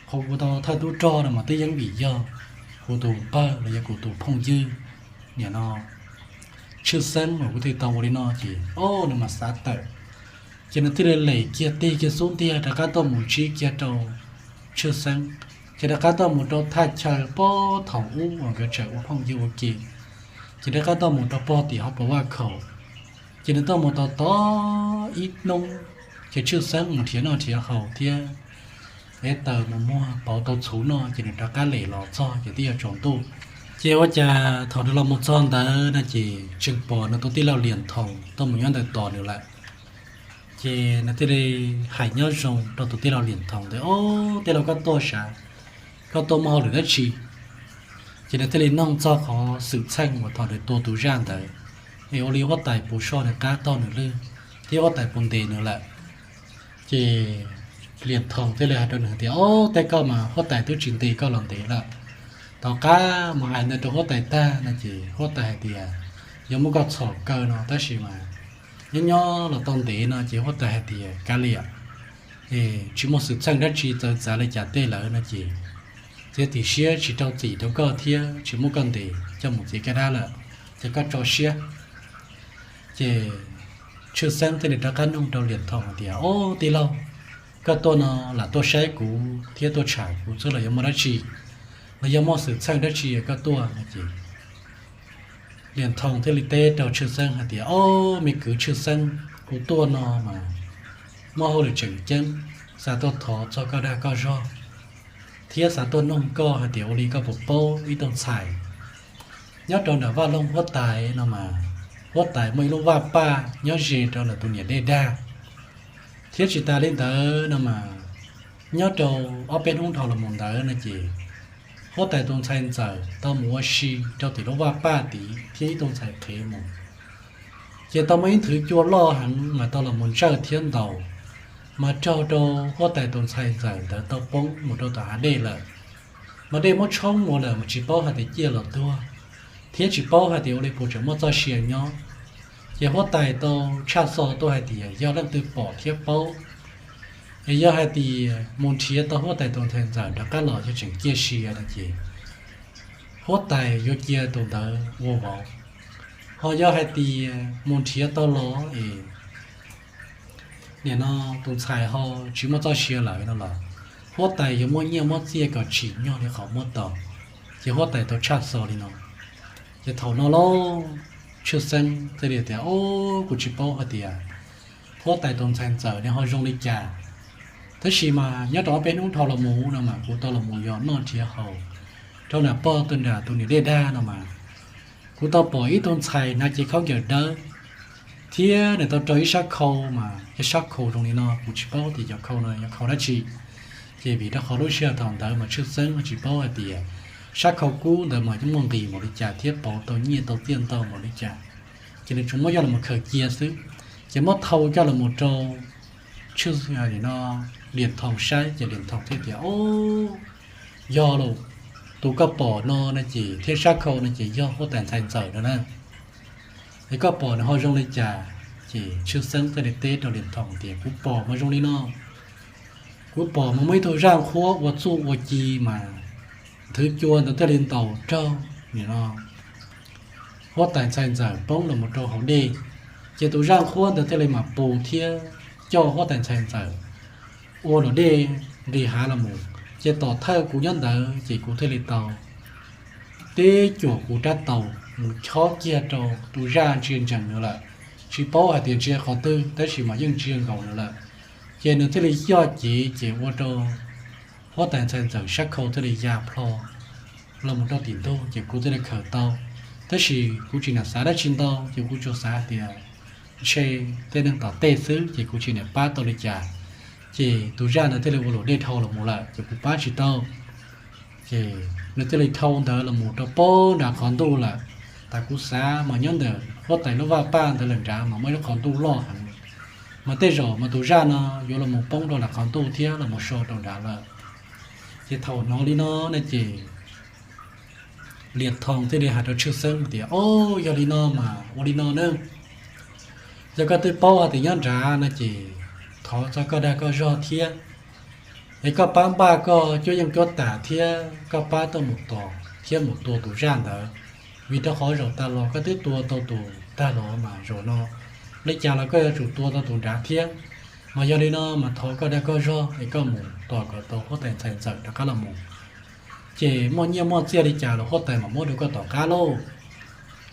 qhov kuv tau thawj tub rog no mas twb yeej vim yog kuv tus npawg los yog kuv tus phooj ywg niam no Tshwj Xeeb mas kuv thiaj tau ua li no ces, o, nws mas xav tawm. Ces nws thiaj li lem kiag tig kiag xub ntiag rov qab tuaj mus ntsib kiag rau Tshwj Xeeb, ces rov qab tuaj mus rau thaj chaw puag thaum ub uas nkawd tseem ua phooj ywg ua ke, ces rov qab tuaj mus rau puag tim hauv paus vaj khaum. Ces nws tuaj mus tos tos ib hnub, ces Tshwj Xeeb mus nrhiav noj nrhiav haus thiab ev taws mus muag pauv tau txhuv noj ces nws rov qab lem los txog ces twb yuav tsaus ntuj. Ces ua cas thaum nws los mus txog ntawd no ces tseem pom nws tus tij laug Liam Thoom tuaj mus nyob ntawd tos nws lawm. Ces nws thiaj li hais nyob zoo rau tus tij laug Liam Thoom tias, O, tij laug, koj tuaj sav, koj tuaj muaj hauj lwm dab tsi? Ces nws thiaj li noog txog qhov xwm txheej uas thaum nws tua tus zaj ntawd, es ua li huab tais puas soj nws qab taug nws lwg thiab huab tais puas ntes nws lawm. Ces Liam Thoom thiaj li hais rau nws tias, O, tej koj mas huab tais twb tsis ntes koj los ntev lawm. Tom qab mus hais ntawd rau huab tais tag no ces huab tais hais tias, Yog muab koj txhom kaw no tab sis mas nyob nyob los tau ntev no ces huab tais hais tias, Kav liam, tsis muaj xwm txheej dab tsi txawv txav li cas tej lawm no ces txiav txim siab tsis rau txim rau koj thiab tsis muab koj ntes coj mus txiav kab dab lawm, ces koj tso siab. Ces Tshwj Xeeb thiaj li rov qab noog rau Liam Thoom hais tias, O, tij laug, koj tuaj no lam tuaj saib kuv thiab tuaj tsham kuv xwb los yuav muaj dab tsi, los yog muaj xwm txheej dab tsi koj tuaj no ces Liam Thoom thiaj li teb rau Tshwj Xeeb hais tias, O, me kwv Tshwj Xeeb, kuv tuaj no mas muaj hauj lwm tseem ceeb, xav tuaj thov txog koj dag koj zog, thiab xav tuaj noog koj hais tias ua li koj puas paub ib tug ntxhais nyob rau nram vaj loog huab tais no mas huab tais muaj ib lub vaj paj nyob ze rau ntawm tus niam dej dag. Thiab tsis tas li ntawd no mas, nyob rau ob peb hnub dhau los mus ntawd no ces huab tais tus ntxhais ntxawm tau mus ua si rau tim lub vaj paj tid thiab ib tug ntxhais qhev mus. Ces tau muaj ib nthwv cua loj heev mas tau los mus ntsawj thiab ntaus, mas raug rau huab tais tus ntxhais ntxawm ntawd tau poob mus rau tom hav dej lawm. Mas dej muab tshoob mus lawm mas tsis paub hais tias ciaj los tuag, thiab tsis paub hais tias ua li puas tseem muaj txoj sia nyob. Ces huab tais tau tshaj xo tuaj hais tias yog leej twg pom thiab paub, es yog hais tias mus nrhiav tau huab tais tus ntxhais ntxawm rov qab los yog tseem ciaj sia no ces huab tais yuav cia tus ntawd ua vauv. Ho yog hais tias mus nrhiav tau los es nim no tus ntxhais ho tsis muaj txoj sia lawm no los, huab tais yuav muab nyiaj muab txiaj kom tsim nyog li qhov muab tau. Ces huab tais tau tshaj xo li no. Ces thaum no lauj, Tshwj Xeeb thiaj li tias, Au, kuv tsis paub hais tias huab tais tus ntxhais ntxawm nws ho zoo li cas. Tab sis mas nyob rau ob peb hnub dhau los mus no mas kuv tau los mus yos noj nrhiav haus rau nram pog tus nram tus niam dej dag no mas, kuv tau pom ib tug ntxhais hnav cev khaub ncaws dawb, thiab nws tau rau ib sab khau mas yog sab khau zoo li no, kuv tsis paub tias cov khau no yog khau dab tsi. Ces vim rau qhov lub sij hawm thaum ntawd mas Tshwj Xeeb tsis paub hais tias sab khau kub ntawd mas muaj nqis npaum li cas thiab pauv tau nyiaj tau txiaj ntau npaum li cas. Ces nws tsuas muab coj los khaws cia xwb, ces muab thau coj los rau Tshwj, no, Liam Thoom saib, ces Liam Thoom thiaj tias, Au, yog lauj, tus koj pom no no ces thiab sab khau no ces yog huab tais ntxhais ntxawm no na. Es koj pom nws ho zoo li cas? Ces Tshwj Xeeb thiaj li teb rau Liam Thoom tias, Kuv pom mas zoo li no, kuv pom mas muaj ib tug zaj nqhuab ua txuj ua ci mas nthwv cua ntawd thiaj li ntaus raug nim no huab tais ntxhais ntxawm poob los mus rau hauv dej, ces tus zaj nqhuab ntawd thiaj li mam pus thiab coj huab tais ntxhais ntxawm ua luam dej nqis hav los mus. Ces tom thawj kuv nyob ntawd ces kuv thiaj li tau tib cuam kuv rab taus mus chob kiag rau tus zaj ntsia ntsees ntawd lawm. Tsis paub hais tias ntsia qhov twg tab sis mas yeej ntsia nkaus ntawd lawm. Ces nws thiaj li yoj cev ces ua rau huab tais ntxhais ntxawm sab khau thiaj li ya plho los mus rau tim ntug, ces kuv thiaj li khaws tau. Tab sis kuv tsis nam xav dab tsi ntau, ces kuv tsuas xav tias ntshe tej neeg tom tej xwb, ces kuv tsis nam pab tau li cas. Ces tus zaj ntawd thiaj li ua luam dej dhau los mus lawm, ces kuv pab tsis tau. Ces nws thiaj li dhau ntawd los mus rau poob nram qhov ntuj lawm. Tas kuv xav mas nyob ntawm huab tais lub vaj paj ntawd lawm nrad mas muaj ib lub qhov ntuj loj heev, mas tej zaum mas tus zaj no yuav los mus poob rau nram qhov ntuj thiab los mus so rau nrad lawm. Ces thaum hnov li no na ces Liam Thoom thiaj li hais rau Tshwj Xeeb tias, Au, yog li no mas ua li no na, yog koj twb paub hais tias nyob nrad no ces thov txog koj dag koj zog thiab, es koj pab npaj koj cuab yeej cuab tam thiab koj pab tuaj mus tos thiab mus tua tus zaj ntawd, vim rau qhov zaum tas los koj twb tua tau tus tag los mas zaum no li cas los koj yuav tsum tua tau tus nrad thiab. Mas yog li no mas thov koj dag koj zog es koj mus tos kom tau huab tais ntxhais ntxawm rov qab los mus, ces muaj nyiaj muaj txiaj li cas los huab tais mam muab rau koj tom qab lauj.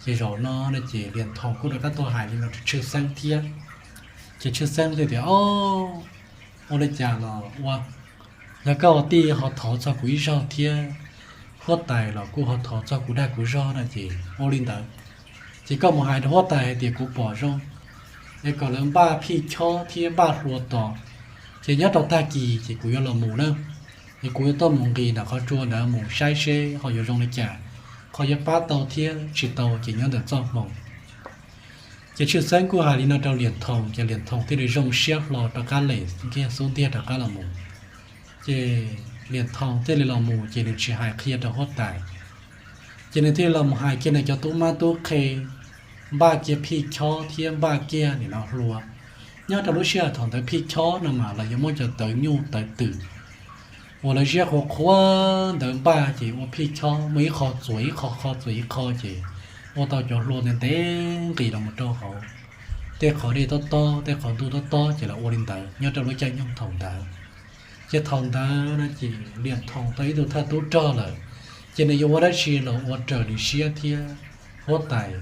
Ces zaum no no ces Liam Thoom kuj rov qab tuaj hais li no rau Tshwj Xeeb thiab. Ces Tshwj Xeeb thiaj tias, Au, ua li cas los ua, yog koj ua tij ho thov txog kuv ib zaug thiab, huab tais los kuj ho thov txog kuv dag kuv zog no ces ua li ntawd, ces koj mus hais rau huab tais hais tias kuv pom zoo es kom lawv npaj phij chob thiab npaj hlua tos, ces nyob rau tag kis ces kuv yuav los mus na, es kuv yuav tuaj mus nqis nram qhov tsua ntawd mus saib seb ho yuav zoo li cas, qhov yuav pab tau thiab tsis tau ces nyob ntawm txoj hmoo. Ces Tshwj Xeeb kuj hais li no rau Liam Thoom, ces Liam Thoom thiaj li zoo siab hlo rov qab lem kiag xub ntiag rov qab los mus. Ces Liam Thoom thiaj li los mus ces nws tsis hais qhia rau huab tais, ces nws thiaj li los mus hais kiag nws cov tub mab tub qhe npaj kiag phij chob thiab npaj kiag nim no hlua. Nyob rau lub sij hawm thaum ntawd phij chob no mas lawv yuav muab cov tawv nyuj tawv twm uas lawv ziab qhuav qhuav ntawd npaj ces ua phij chob, muaj ib qho txuas ib qho, qho txuas ib qho ces ua tau cov hlua ntev ntev nqis los mus rau hauv tej qhov dej tob tob, tej qhov ntuj tob tob, ces lawv ua li ntawd nyob rau lub caij nyoog thaum ntawd. Ces thaum ntawd no ces Liam Thoom tau ib tug thawj tub rog lawm, ces nws yuav ua dab tsi los ua raws nws siab thiab huab tais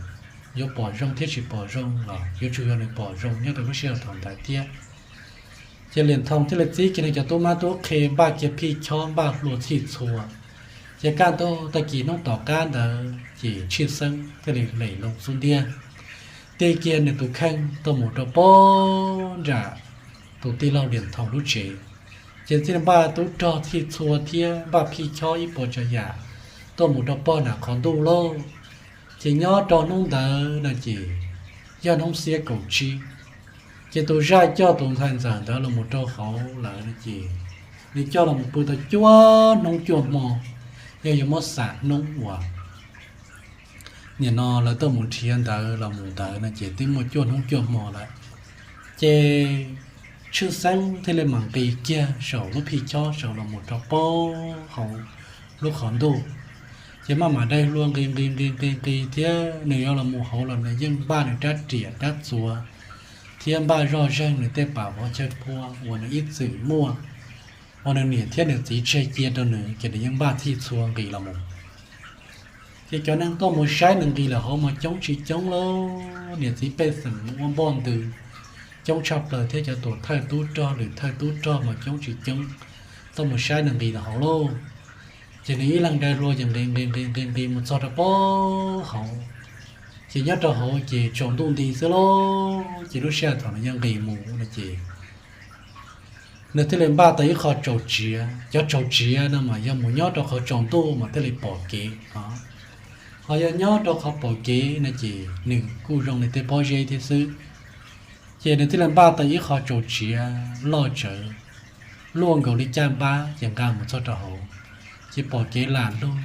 yuav pom zoo thiab tsis pom zoo los yuav tsum yog nws pom zoo nyob rau lub sij hawm thaum ntawd thiab. Ces Liam Thoom thiaj li txib kiag nws cov tub mab tub qhe npaj kiag phij chob npaj hlua txhij txhua. Ces kaj ntug tag kis hnub tom qab ntawd ces Tshwj Xeeb thiaj li lem loo xub ntiag. tig kiag nws tus kheej tuaj mus rau pog nram tus tij laug Liam Thoom lub tsev. Ces thiaj li npaj tub rog thij txhua thiab npaj phij chob ib puas tsav yam tuaj mus rau pog nram qhov ntuj lauj. Ces nyob rau hnub ntawd no ces yog hnub xiab kaum tsib, ces tus zaj coj tus ntxhais ntxawm ntawd los mus rau hauv lawm no ces nws coj los mus pw tau cuaj hnub cuaj hmo, yog yuav muab xam hnub uas nim no lawv tuaj mus nrhiav ntawd los mus ntawd no ces twb muaj cuaj hnub cuaj hmo lawm. Ces Tshwj Xeeb thiaj li mam nqis kiag saum lub phij chob saum los mus rau pog hauv lub qhov ntuj. Ces maj mam dai hlua nqis nqis nqis nqis nqis thiab nws yuav los mus hauv los nws yeej npaj nws rab riam rab txuas thiab npaj zoj zeeg nws tej pam vov chaw phua uas nws ib txwm muaj, uas nws niam thiab nws txiv tseg cia rau nws ces nws yeej npaj thij txhua nqis los mus. Ces cov neeg tuaj mus saib nws nqis lawm hauv mas coob tsis coob lauj, niam txiv pej xeem mus ua npoj ntws coob tshaj plaws thiab cov tuam thawj tub rog lwm thawj tub rog mas coob tsis coob tuaj mus saib nws nqis lawm hauv lauj. Ces nws ib leeg dai hlua ces nqis nqis nqis nqis nqis mus txog rau pog hauv. Ces nyob rau hauv ces tsaus ntuj nti xwb lauj, ces lub sij hawm thaum nws yuav nqis mus no ces nws thiaj li npaj tau ib qho tsaus tsiav. Cov tsaus tsiav no mas yog mus nyob rau qhov tsaus ntuj mas thiaj li pom kev os, ho yog nyob rau qhov pom kev no ces nws kuj zoo li tej pob zeb thiab xwb. Ces nws thiaj li npaj tau ib qho tsaus tsiav loj tsawv, luaj nkaus li caj npab ces nqa mus txog rau hauv, ces pom kev lam lug.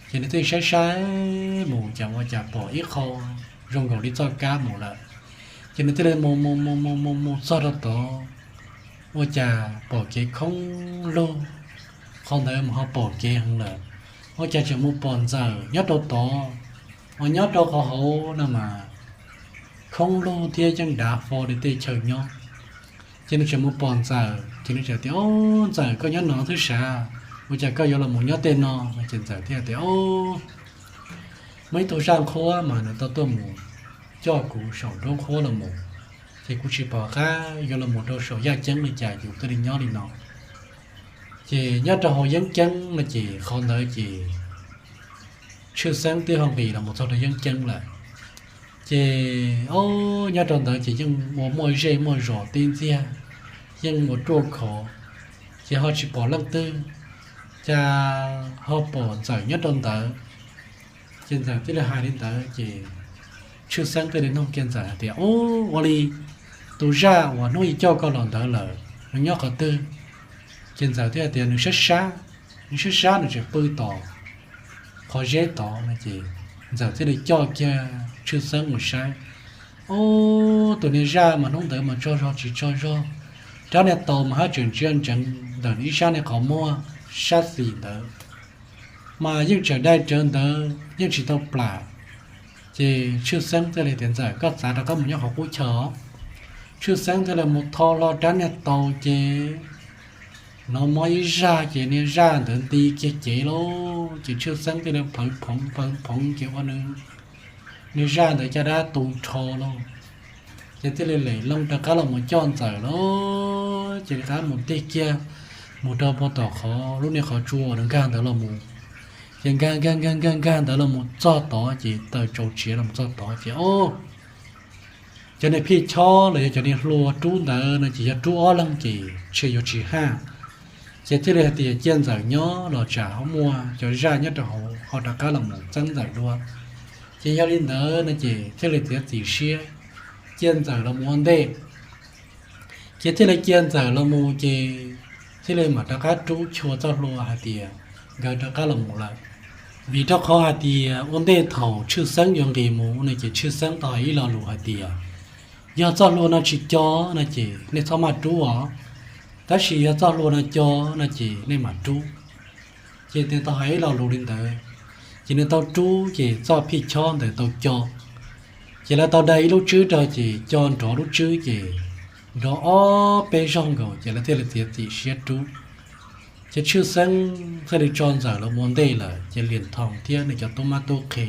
Ces nws thiaj li saib saib mus cas ua cas pom ib qho zoo nkaus li txoj kab mus lawm. Ces nws thiaj li mus mus mus mus mus mus txog rau tod, ua cas pom kev khoob lug, qhov ntawd mas ho pom kev heev lawm. Ua cas tseem mus pom Ntxawm nyob rau tod, uas nyob rau qhov hauv no mas khoob lug thiab yeej dav fo li tej chaw nyob. Ces nws tseem mus pom Ntxawm ces nws tseem tias, Ob, Ntxawm koj nyob no xwb sav, ua cas koj yuav los mus nyob tej no? Ces Ntxawm thiaj tias, Ob, muaj ib tug zaj nqhuab mas nws tau tuaj mus coj kuv saum nruab nqhuab los mus, ces kuv tsis pom qab yuav los mus rau saum yaj ceeb li cas yus thiaj li nyob li no. Ces nyob rau hauv yeeb ceeb no ces qhov ntawd ces Tshwj Xeeb twb ho nqis los mus txog rau yeeb ceeb lawm. Ces ob, nyob rau ntawd ces yeej ua muaj zej muaj zos tib ntxiag, yeej ua ruaj khov, ces ho tsis pom leej twg, cas ho pom Ntxawm nyob rau ntawd. Ces Ntxawm thiaj li hais li ntawd ces Tshwj Xeeb thiaj li nug kiag Ntxawm hais tias, Ub, ua li tus zaj uas hnub ib coj koj los ntawd lawm nws nyob qhov twg? Ces Ntxawm thiaj hais tias nws sab sab, nws sab sab nws tseem pw tom qhov zeb tod no. Ces Ntxawm thiaj li coj kiag Tshwj Xeeb mus saib. Ub, tus niag zaj mas hnub ntawd mas tsaug zog tsis tsaug zog, rab niag taus mas haj tseem ntsia ntsees ntawm ib sab niag qhov muag sab xis ntawd, mas yeej tseem dai rawv ntawd yeej tsis tau plam. Ces Tshwj Xeeb thiaj li tias, Ntxawm, koj txav rov qab mus nyob qhov qub chaw. Tshwj Xeeb thiaj li mus tho hlo rab niag taus ces hnov mob ib zaj ces niag zaj ntawd nti kiag cev lauj. Ces Tshwj Xeeb thiaj li phawv phoov phawv phoov ces ua nws, niag zaj ntawd caj dab tu nrho lauj. Ces thiaj li lem loo rov qab los mus coj Ntxawm lauj. Ces rov qab mus tig kiag mus rau puag tom qhov lub niag qhov tsua uas nws nkag ntawd los mus. Ces nkag nkag nkag nkag nkag ntawd los mus txog tod ces tawm tsaus tsiav los mus txog tod ces ob, cov niag phij chob los yog cov niag hlua rub ntawd no ces yog rub ob leeg ces ntshe yuav tsis haj. Ces thiaj li hais tias cia Ntxawm nyob los tsam ho muaj cov zaj nyob rau hauv ho rov qab los mus txeeb Ntxawm dua. Ces yog li ntawd no ces thiaj li txiav txim siab cia Ntxawm los mus ua ntej. Ces thiaj li cia Ntxawm los mus ces thiaj li mam rov qab rub chua txoj hlua hais tias nkawd rov qab los mus lawm. Vim rau qhov hais tias ua ntej thaum Tshwj Xeeb yuav nqis mus no ces Tshwj Xeeb tau hais ib lo lus hais tias yog txoj hlua no tsis co no ces nej txhob maj rub os, tab sis yog txoj hlua no co no ces nej mam rub. Ces nws tau hais ib lo lus li ntawd, ces nws tau rub ces txoj phij chob ntawd tau co. Ces lawv tau dai ib lub tswb rau ces co nrov lub tswb ces nrov ob peb zaug nkaus ces lawv thiaj li txiav txim siab rub. Ces Tshwj Xeeb thiaj li tso Ntxawm los mus ua ntej lawm ces Liam Thoom thiab nws cov tub mab tub qhe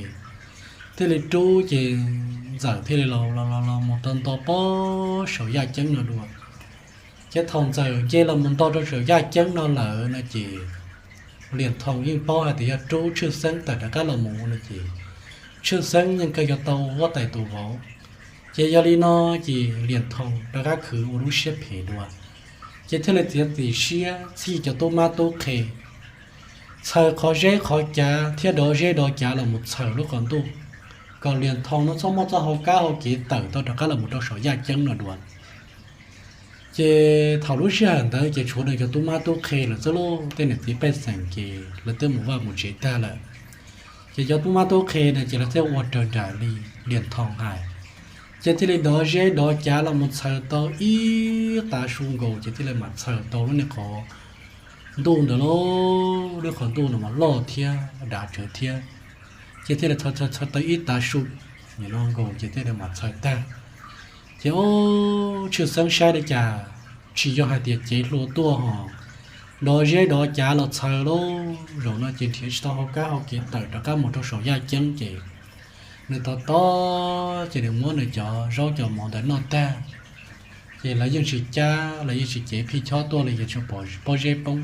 thiaj li rub ces Ntxawm thiaj li los los los mus tau nto pob saum yaj ceeb no dua. Ces thaum Ntxawm nce los mus nto rau saum yaj ceeb no lawm no ces Liam Thoom yeej paub hais tias yog rub Tshwj Xeeb tawm rov qab los mus no ces Tshwj Xeeb yeej kawg yuav tau huab tais tus vauv. Ces yog li no ces Liam Thoo rov qab khwv ua lub siab phem dua, ces thiaj li txiav txim siab txhij cov tub mab tub qhe txhaws qhov zeb qhov cav thiab dov zeb dov cav los mus txhaws lub qhov ntuj, kom Liam Thoo no txhob muaj txoj hau kab hau kev tawm tau rov qab los mus rau saum yaj ceeb no dua. Ces thaum lub sij hawm ntawd ces tshuav nws cov tub mab tub qhe lawm xwb lauj, tej niam txiv pej xeem ces lawv twb mus vaj mus tsev tag lawm. Ces cov tub mab tub qhe na ces lawv thiaj ua raws nraim li Liam Thoo hais. Ces thiaj li dov zeb dov cav los mus txhaws tau ib tav su nkaus, ces thiaj li mam txhaws tau lub niag qhov ntuj ntawd lauj. Lub qhov ntuj no mas loj thiab dav tsawv thiab, ces thiaj li txhaws txhaws tau ib tav su no nkaus ces thiaj li mam txhaws tag. Ces ob tshwj xeeb saib li cas tsis yog hais tias cev hlua tuaj ho dov zeb dov cav los txhaws lauj. Zaum no ces nrhiav tsis tau hau kab hau kev tawm rov qab mus rau saum yaj ceeb ces nws tos tos ces nws muab nws cov zaub cov mov ntawd noj tag, ces lawv yeej tsis cab, lawv yeej tsis cev phij chob tuaj li, ces tsuas pom pob zeb poob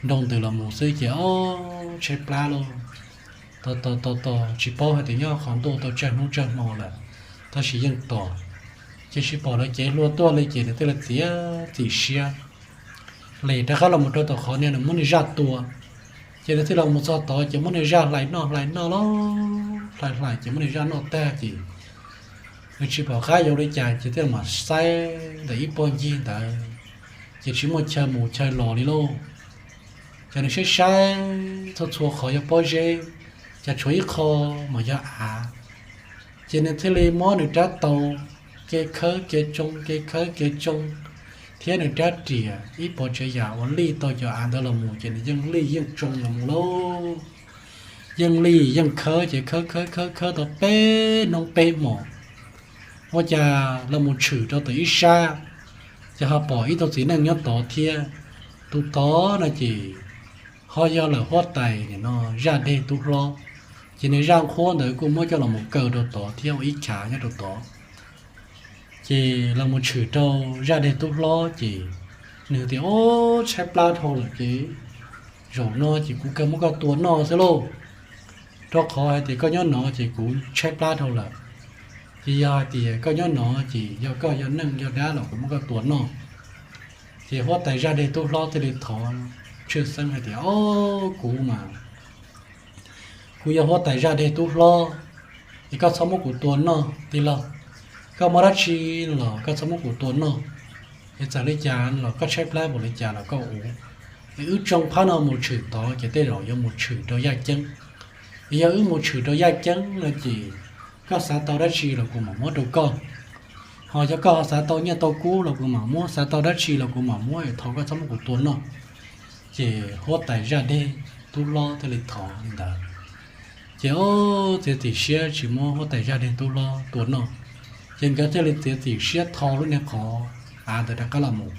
nroo ntws los mus xwb ces ob tshaib plab lauj. Tos tos tos tos tsis paub hais tias nyob qhov ntuj tau tsawg hnub tsawg hmo lawm, tab sis yeej tos, ces tsis pom lawv cev hlua tuaj li ces nws thiaj li txiav txim siab lem rov qab los mus rau tom qhov niag nws muab nws zaj tua. Ces nws thiaj los mus txog tod ces muab nws zaj hlais noj hlais noj lauj, hlais hlais ces muab nws zaj noj tag ces nws tsis pom qab yuav li cas ces thiaj mam saib ntawm ib pob ncig ntawd, ces tsis muaj chaw mus chaw los li lauj. Ces nws saib saib txhua txhua qhov yog pob zeb, ces tshuav ib qho mas yog av. Ces nws thiaj li muab nws rab taus kev khawb kev tsoo kev khawb kev tsoo, thiab nws rab riam ib puas tsav yam uas lij tau cov av ntawd los mus ces nws yeej lij yeej tsoo los mus lauj. Yeej lij yeej khawb ces khawb khawb khawb khawb tau peb hnub peb hmos, ua cas los mus tshwm rau tom ib sab, ces ho pom ib tug txiv neej nyob tod thiab. Tus tod no ces ho yog lawm huab tais nim no Zaj Dej tub hlob, ces nws zaj nqhuab ntawd kuj muab coj los mus kaw rau tod thiab ua ib chav nyob rau tod. Ces los mus tshwm rau Zaj Dej tub hlob ces nws tias, Ob, tshaib plab dhau lawm ces zaum no ces kuv kawg muab koj tua noj xwb lauj, rau qhov hais tias koj nyob no ces kuv tshaib plab dhau lawm. Ces yog hais tias koj nyob no ces yog koj yog neeg yog dab los kuv muab koj tua noj. Ces huab tais Zaj Dej tub hlob thiaj li thov tshwj xeeb hais tias, Ob, kuv mas kuv yog huab tais Zaj Dej tub hlob, es koj txhob muab kuv tua noj tij laug. Koj muaj dab tsi los koj txhob muab kuv tua noj, es txawm li cas los koj tshaib plab npaum li cas los koj ua. Es wb tsoo phab no mus tshwm tod ces tej zaum yuav mus tshwm rau yaj ceeb. Es yog wb mus tshwm rau yaj ceeb no ces koj xav tau dab tsi los kuv mam muab rau koj, ho yog koj ho xav tau nyiaj tau kub los kuv mam muab, xav tau dab tsi los kuv mam muab, es thov koj txhob muab kuv tua noj. Ces huab tais Zaj Dej tub hlob thiaj li thov li ntawd. Ces ob txiav txim siab tsis muab huab tais Zaj Dej tub hlob tua noj, ces nkawd thiaj li txiav txim siab tho lub niag qhov av ntawd rov qab los mus.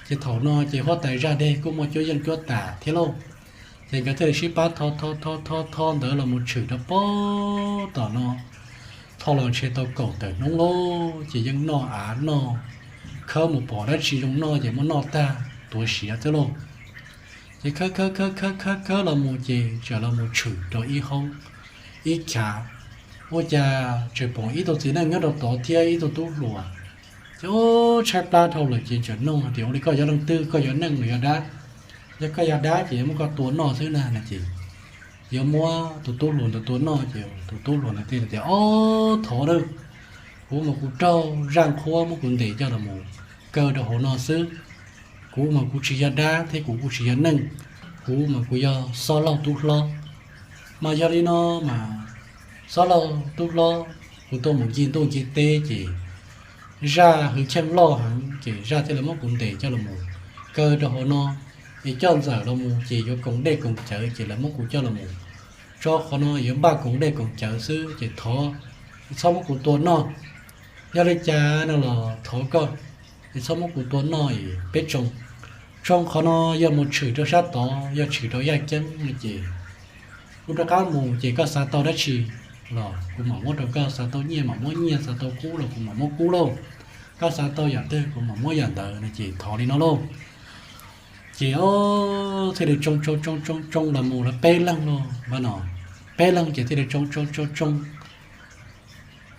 Ces thaum no ces huab tais Zaj Dej kuj muaj cuab yeej cuab tam thiab lauj. Ces nkawd thiaj li sib pab tho tho tho tho tho ntawd los mus tshwm rau pem tom no, tho los ntshe tau kaum tawm hnub lauj, ces yeej noj av noj, khawb mus pom dab tsi zoo noj ces muab noj tag tuav siav xwb lauj. Ces khawb khawb khawb khawb khawb khawb los mus ces txawm los mus tshwm rau ib hoob ib chav, ua cas tseem pom ib tug txiv neej nyob rau tod thiab ib tug tub hluas. Ces ob tshaib plab dhau lawm ces txawm nug hais tias, Ua li koj yog leej twg, koj yog neeg los yog dab? Yog koj yog dab ces yuav muab koj tua noj xwb na no ces yuav muab tus tub hluas ntawd tua noj ces tus tub hluas ntawd thiaj tias, Ob, thov nawb, kuv mas kuv raug zaj nqhuab muab kuv ntes coj los mus kaw rau hauv no xwb. Kuv mas kuv tsis yog dab thiab kuv kuj tsis yog neeg, kuv mas kuv yog Xob Laug tub hlob. Mas yog li no mas Xob Laug tub hlob, kuv tuaj mus ncig ntuj ncig teb ces zaj hwj chim loj heev ces zaj thiaj li muab kuv ntes coj los mus kaw rau hauv no, es coj ntxawm los mus ces yuav koom dej koom cawv ces lawv muab kuv coj los mus tso qhov no yuav npaj koom dej koom cawv xwb ces thov txhob muab kuv tua noj. Yog li cas no los thov koj, es txhob muab kuv tua noj es peb tsoo. Tsoo qhov no yog mus tshwm rau sab tod, yog tshwm rau yaj ceeb no ces kuv rov qab mus ces koj xav tau dab tsi los kuv mam muab rau koj, xav tau nyiaj mam muab nyiaj, xav tau kub los kuv mam muab kub lauj, koj xav tau yam twg kuv mam muab yam ntawd no ces thov li no lauj. Ces ob thiaj li tsoo tsoo tsoo tsoo tsoo los mus lawv peb leeg lauj, peb leeg ces thiaj li tsoo tsoo tsoo tsoo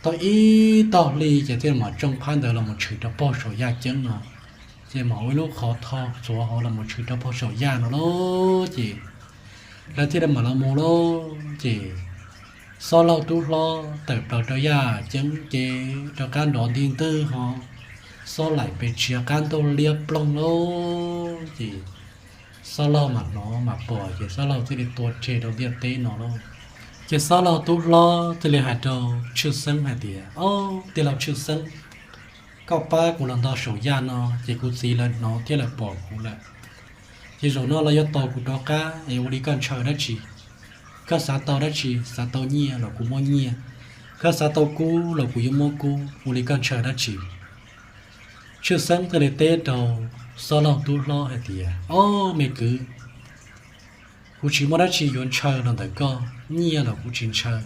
Tau ib tag hli ces thiaj mam tsoo phab ntawd los mus tshwm rau pem saum yaj ceeb no. Ces mam ua ib lub qhov tho txuav hauv los mus tshwm rau pem saum yaj no lauj. Ces lawv thiaj li mam los mus lauj. Ces Xob Laug Tub Hlob tawm plaws rau yaj ceeb ces rov qab nrov ntig ntwg ho, xob laim pes tsia qab ntuj liab ploog lauj. Ces Xob Laug mam hnov mam pom ces Xob Laug thiaj li tuag rhe rau ntiaj teb no lauj. Ces Xob Laug Tub Hlob thiaj li hais rau Tshwj Xeeb hais tias, Ob, tij laug Tshwj Xeeb, koj pab kuv los nto saum yaj no ces kuv txiv lawv hnov thiab lawv pom kuv lawm. Ces zaum no los yuav tos kuv rov qab es ua li koj ntshaw dab tsi. Koj xav tau dab tsi, xav tau nyiaj los kuv muab nyiaj, koj xav tau kub los kuv yuav muab kub, ua li koj ntshaw dab tsi. Tshwj Xeeb thiaj li teb rau Xob Laug Tub Hlob hais tias, Ob, me kwv, kuv tsis muaj dab tsi yuav ntshaw los ntawm koj, nyiaj los kuv tsis ntshaw,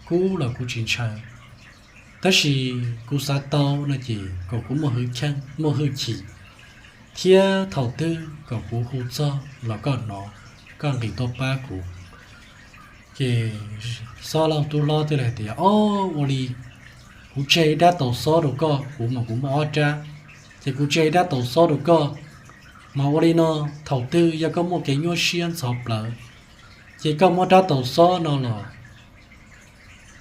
kub los kuv tsis ntshaw. Tab sis kuv xav tau no ces kom kuv muaj hwj chim, muaj hwj chim, thiab thaum twg kom kuv hu txog los koj hnov, koj nqis tuaj pab kuv. Ces Xob Laug Tub Hlob thiaj li hais tias, Ob, ua li, kuv tseg ib rab taus xob rau koj, kuv mas kuv muaj ob rab, ces kuv tseg ib rab taus xob rau koj. Mas ua li no, thaum twg yog koj muaj kev nyuaj siab ntxhov plawv, ces koj muab rab taus xob no los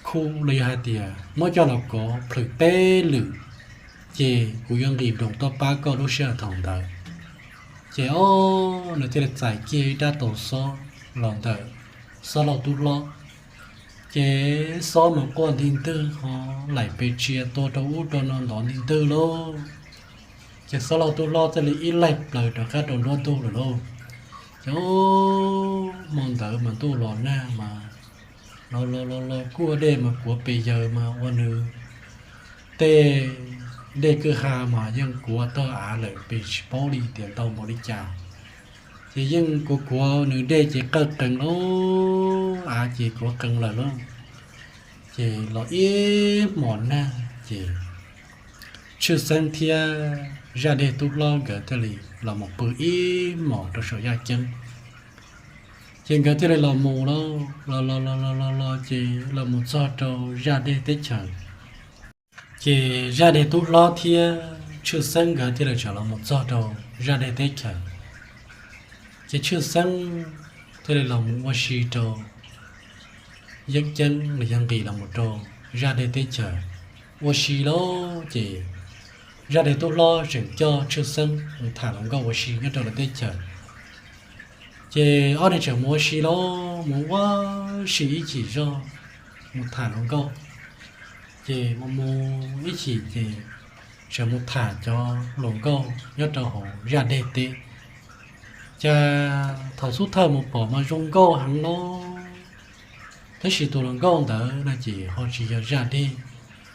khu los yog hais tias muab coj los kov plhws peb lwm, ces kuv yuav nqis nroos tuaj pab koj lub sij hawm thaum ntawd. Ces ob, nws thiaj li txais kiag ib rab taus xob los ntawm Xob Laug Tub Hlob. Ces xob mas quaj ntig ntwg ho laim pes tsia tua rau ub rau no ntov ntig ntwg lauj. Ces Xob Laug Tub Hlob thiaj li ib laig plaws rov qab rau nruab ntug lawm lauj. Ces hmo ntawd mas ntuj los nag mas los los los los kuaj dej mas kuav pes yawg mas ua nws tej dej kwj ha mas yeej kuav tag av lawm pes tsis paub li tias ntau npaum li cas. Ces yeej kuav kuav nws dej ces qawj qees lauj, av ces kuav qees lawm lauj. Ces los ib hmos nag ces Tshwj Xeeb thiab Zaj Dej Tub Hlob nkawd thiaj li los mus pw ib hmos rau saum yaj ceeb. Ces nkawd thiaj li los mus lauj, los los los los los los ces los mus txog rau Zaj Dej teb chaws. Ces Zaj Dej Tub Hlob thiab Tshwj Xeeb nkawd thiaj li tseem los mus txog rau Zaj Dej teb chaws. Ces Tshwj Xeeb thiaj li los mus ua si rau yeeb ceeb los yog nqis los mus rau Zaj Dej teb chaws ua si lauj. Ces Zaj Dej Tub Hlob tseem coj Tshwj Xeeb mus tham hluas nkauj ua si nyob rau lawv teb chaws. Ces ob neeg tseem mus ua si lauj, mus ua si ib chim zog, mus tham hluas nkauj. Ces mus mus ib chim ces tseem mus tham cov hluas nkauj nyob rau hauv Zaj Dej teb. Ces thaum xub thawj mus pom mas zoo nkauj heev lauj, tab sis tus hluas nkauj ntawd no ces ho tsis yog Zaj Dej,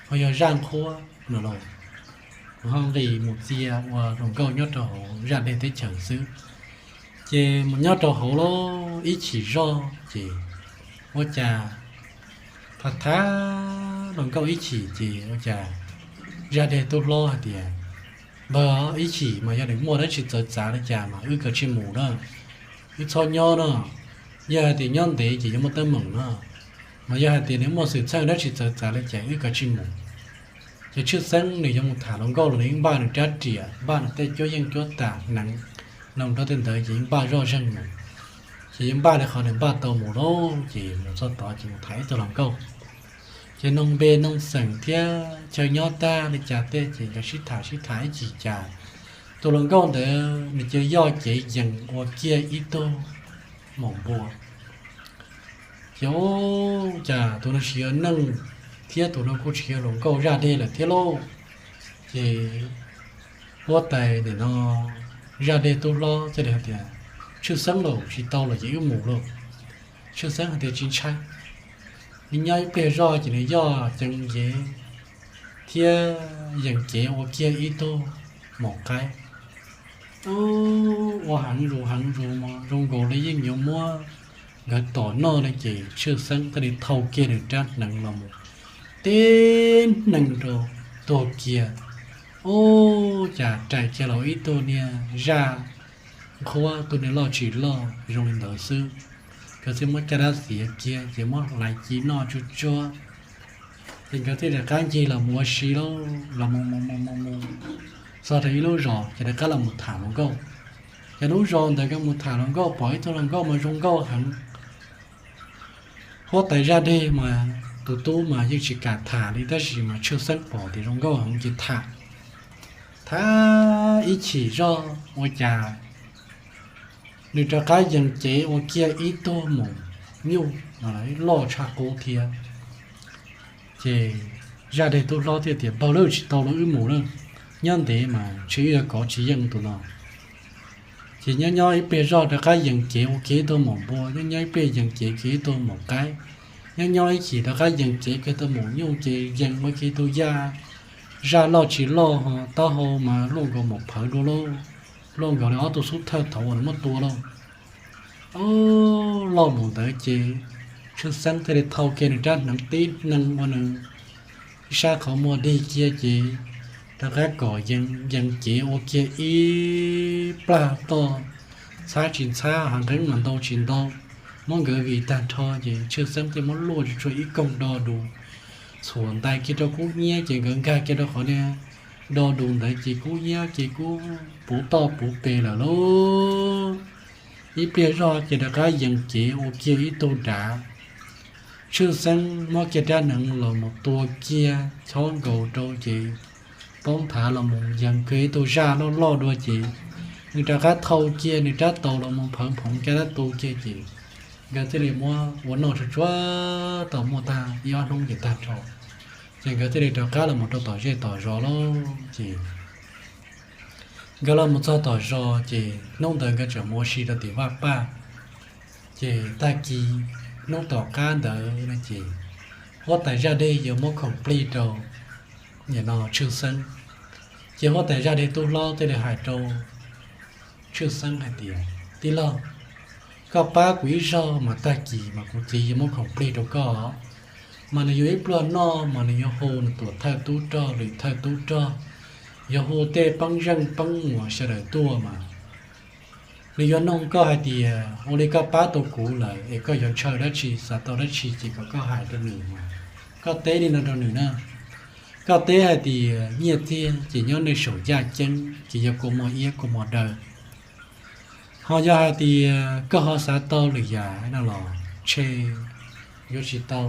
ho yog Zaj Nqhuab no lauj. Ho nqis mus txia ua hluas nkauj nyob rau hauv Zaj Dej teb chaws xwb. Ces mus nyob rau hauv lauj ib chim zog ces ua cas tham tham hluas nkauj ib chim ces ua cas Zaj Dej Tub Hlob hais tias, Npawg, ib chim mas yog nws muaj dab tsi txawv txav li cas mas wb kav tsij mus na, wb txhob nyob no. Yog hais tias nyob ntev ces yuav muaj teeb meem no, mas yog hais tias nws muaj xwm txheej dab tsi txawv txav li cas wb kav tsij mus. Ces Tshwj Xeeb nws yuav mus tham hluas nkauj los nws yeej npaj nws rab riam, npaj nws tej cuab yeej cuab tam hneev, los rau tej ntawd ces yeej npaj zoj zeeg mus. Ces yeej npaj li qhov nws npaj tau mus lauj, ces mus txog tod ces mus tham ib tug hluas nkauj. Ces noog npe noog xeem thiab chaw nyob tag li cas tej ces nkawd sib tham sib tham ib chim cas tus hluas nkauj ntawd nws cia li yoj cev yees ua kiag ib tug maum npua. Ces ua cas tus no tsis yog neeg thiab tus no kuj tsis yog hluas nkauj Zaj Dej lawm thiab lauj. Ces huab tais nim no Zaj Dej Tub Hlob thiaj li hais tias, Tshwj Xeeb lauj, tsis tau lawm ces wb mus lauj. Tshwj Xeeb hais tias, Tsis ntshai, nws nyob ib pliag zoj ces nws yoj ceev yees thiab yees cev ua kiag ib tug maum qaib. Ua heev zus heev zus mas zoo nkaus li yeej yuav muab nkawd tom noj li ces Tshwj Xeeb thiaj li thau kiag nws rab hneev los mus tib hneev rau tuag kiag. Ua cas rais kiag los ib tug niag Zaj Nqhuab, tus niag loj tsis loj zoo li ntawd xwb. Nkawd thiaj muab caj dab xiav kiag ces muab hlais ci noj tsuag tsuag. Ces nkawd thiaj rov qab ncig los mus ua si lauj, los mus mus mus mus mus txog rau ib lub zos ces rov qab los mus tham hluas nkauj. Ces lub zos ntawd nkawd mus tham hluas nkauj pom ib tug hluas nkauj mas zoo nkauj heev. Huab tais zaj deg mas tus tub mas yeej tsis kam tham li tab sis mas Tshwj Xeeb pom tias zoo nkauj heev ces tham. Tham ib chim zoj ua cas nws rov qab yees cev ua kiag ib tug maum nyuj loj tshaj qub thiab. Ces zaj deg tub hlob thiaj tias, Npawg lauj, tsis tau lawm, wb mus lawm, nyob ntev mas ntshe wb yuav kov tsis yeej tus no. Ces nyob nyob ib pliag zoj rov qab yees cev ua kiag ib tug maum npua, nyob nyob ib pliag yees cev kiag ib tug maum qaib, nyob nyob ib chim rov qab yees cev kiag tug maum nyuj ces yees ua kiag ib tug yaj, zaj loj tsis loj ho taub hau mas luaj nkaus maum phawv dua lauj, luaj nkaus li ob tug xub thawj thaud uas nws muab tua lauj. Loj mus ntawd ces Tshwj Xeeb thiaj li thau kiag nws rab hneev tib hneev ua nws ib sab qhov muag dig kiag ces rov qab kom yees cev ua kiag ib plag toj, ntxhab tsis ntxhab, hav nqeeb mas ntau tsis ntau, muab nkawd vij tag nrho ces Tshwj Xeeb thiaj muab luaj tsuag tsuag ib koog do dus, txhuam ntais kiag rau kub hnyiab ces nkawd nkag kiag rau qhov niag do dus ntawd ces kub hnyiab ces kub puv toj puv pes lawm lauj. Ib pliag zoj ces rov qab yees cev ua kiag ib tug dav. Tshwj Xeeb muab kiag rab hneev los mus tua kiag chob nkaus rau ces poob nthav los mus yees kiag ib tug zaj loj loj dua ces nws rov qab thau kiag nws rab taus los mus phawv phoov kiag dab tu kiag ces nkawd thiaj li muab ua noj tsuag tsuag tau muaj tag ib ob hnub ces tag nrho. Ces nkawd thiaj li rov qab los mus rau tom zej tom zos lauj ces nkawd los mus txog tom zos ces hnub ntawd nkawd tseem mus ua si rau tim vaj paj. Ces tag kis hnub tom qab ntawd no ces huab tais zaj deg yuav muab khoom plig rau nim no Tshwj Xeeb. Ces huab tais zaj deg tub hlob thiaj li hais rau Tshwj Xeeb hais tias, Tij laug, koj pab kuv ib zaug mas tag kis mas kuv txiv yuav muab khoom plig rau koj. Mas nws yuav ib pluag noj mas nws yuav hu nws tuam thawj tub rog lwm thawj tub rog, yuav hu tej peeb zeej peeb muas sawv daws tuaj mas nws yuav noog koj hais tias ua li koj pab tau kuv lawm es koj yuav ntshaw dab tsi, xav tau dab tsi ces kom koj hais rau nws mas koj teb li no rau nws na. Koj teb hais tias nyiaj txiag ces nyob nej saum yaj ceeb ces yog kua muag iab kua muag daw. Ho yog hais tias koj ho xav tau lwm yam no los ntshe yuav tsis tau.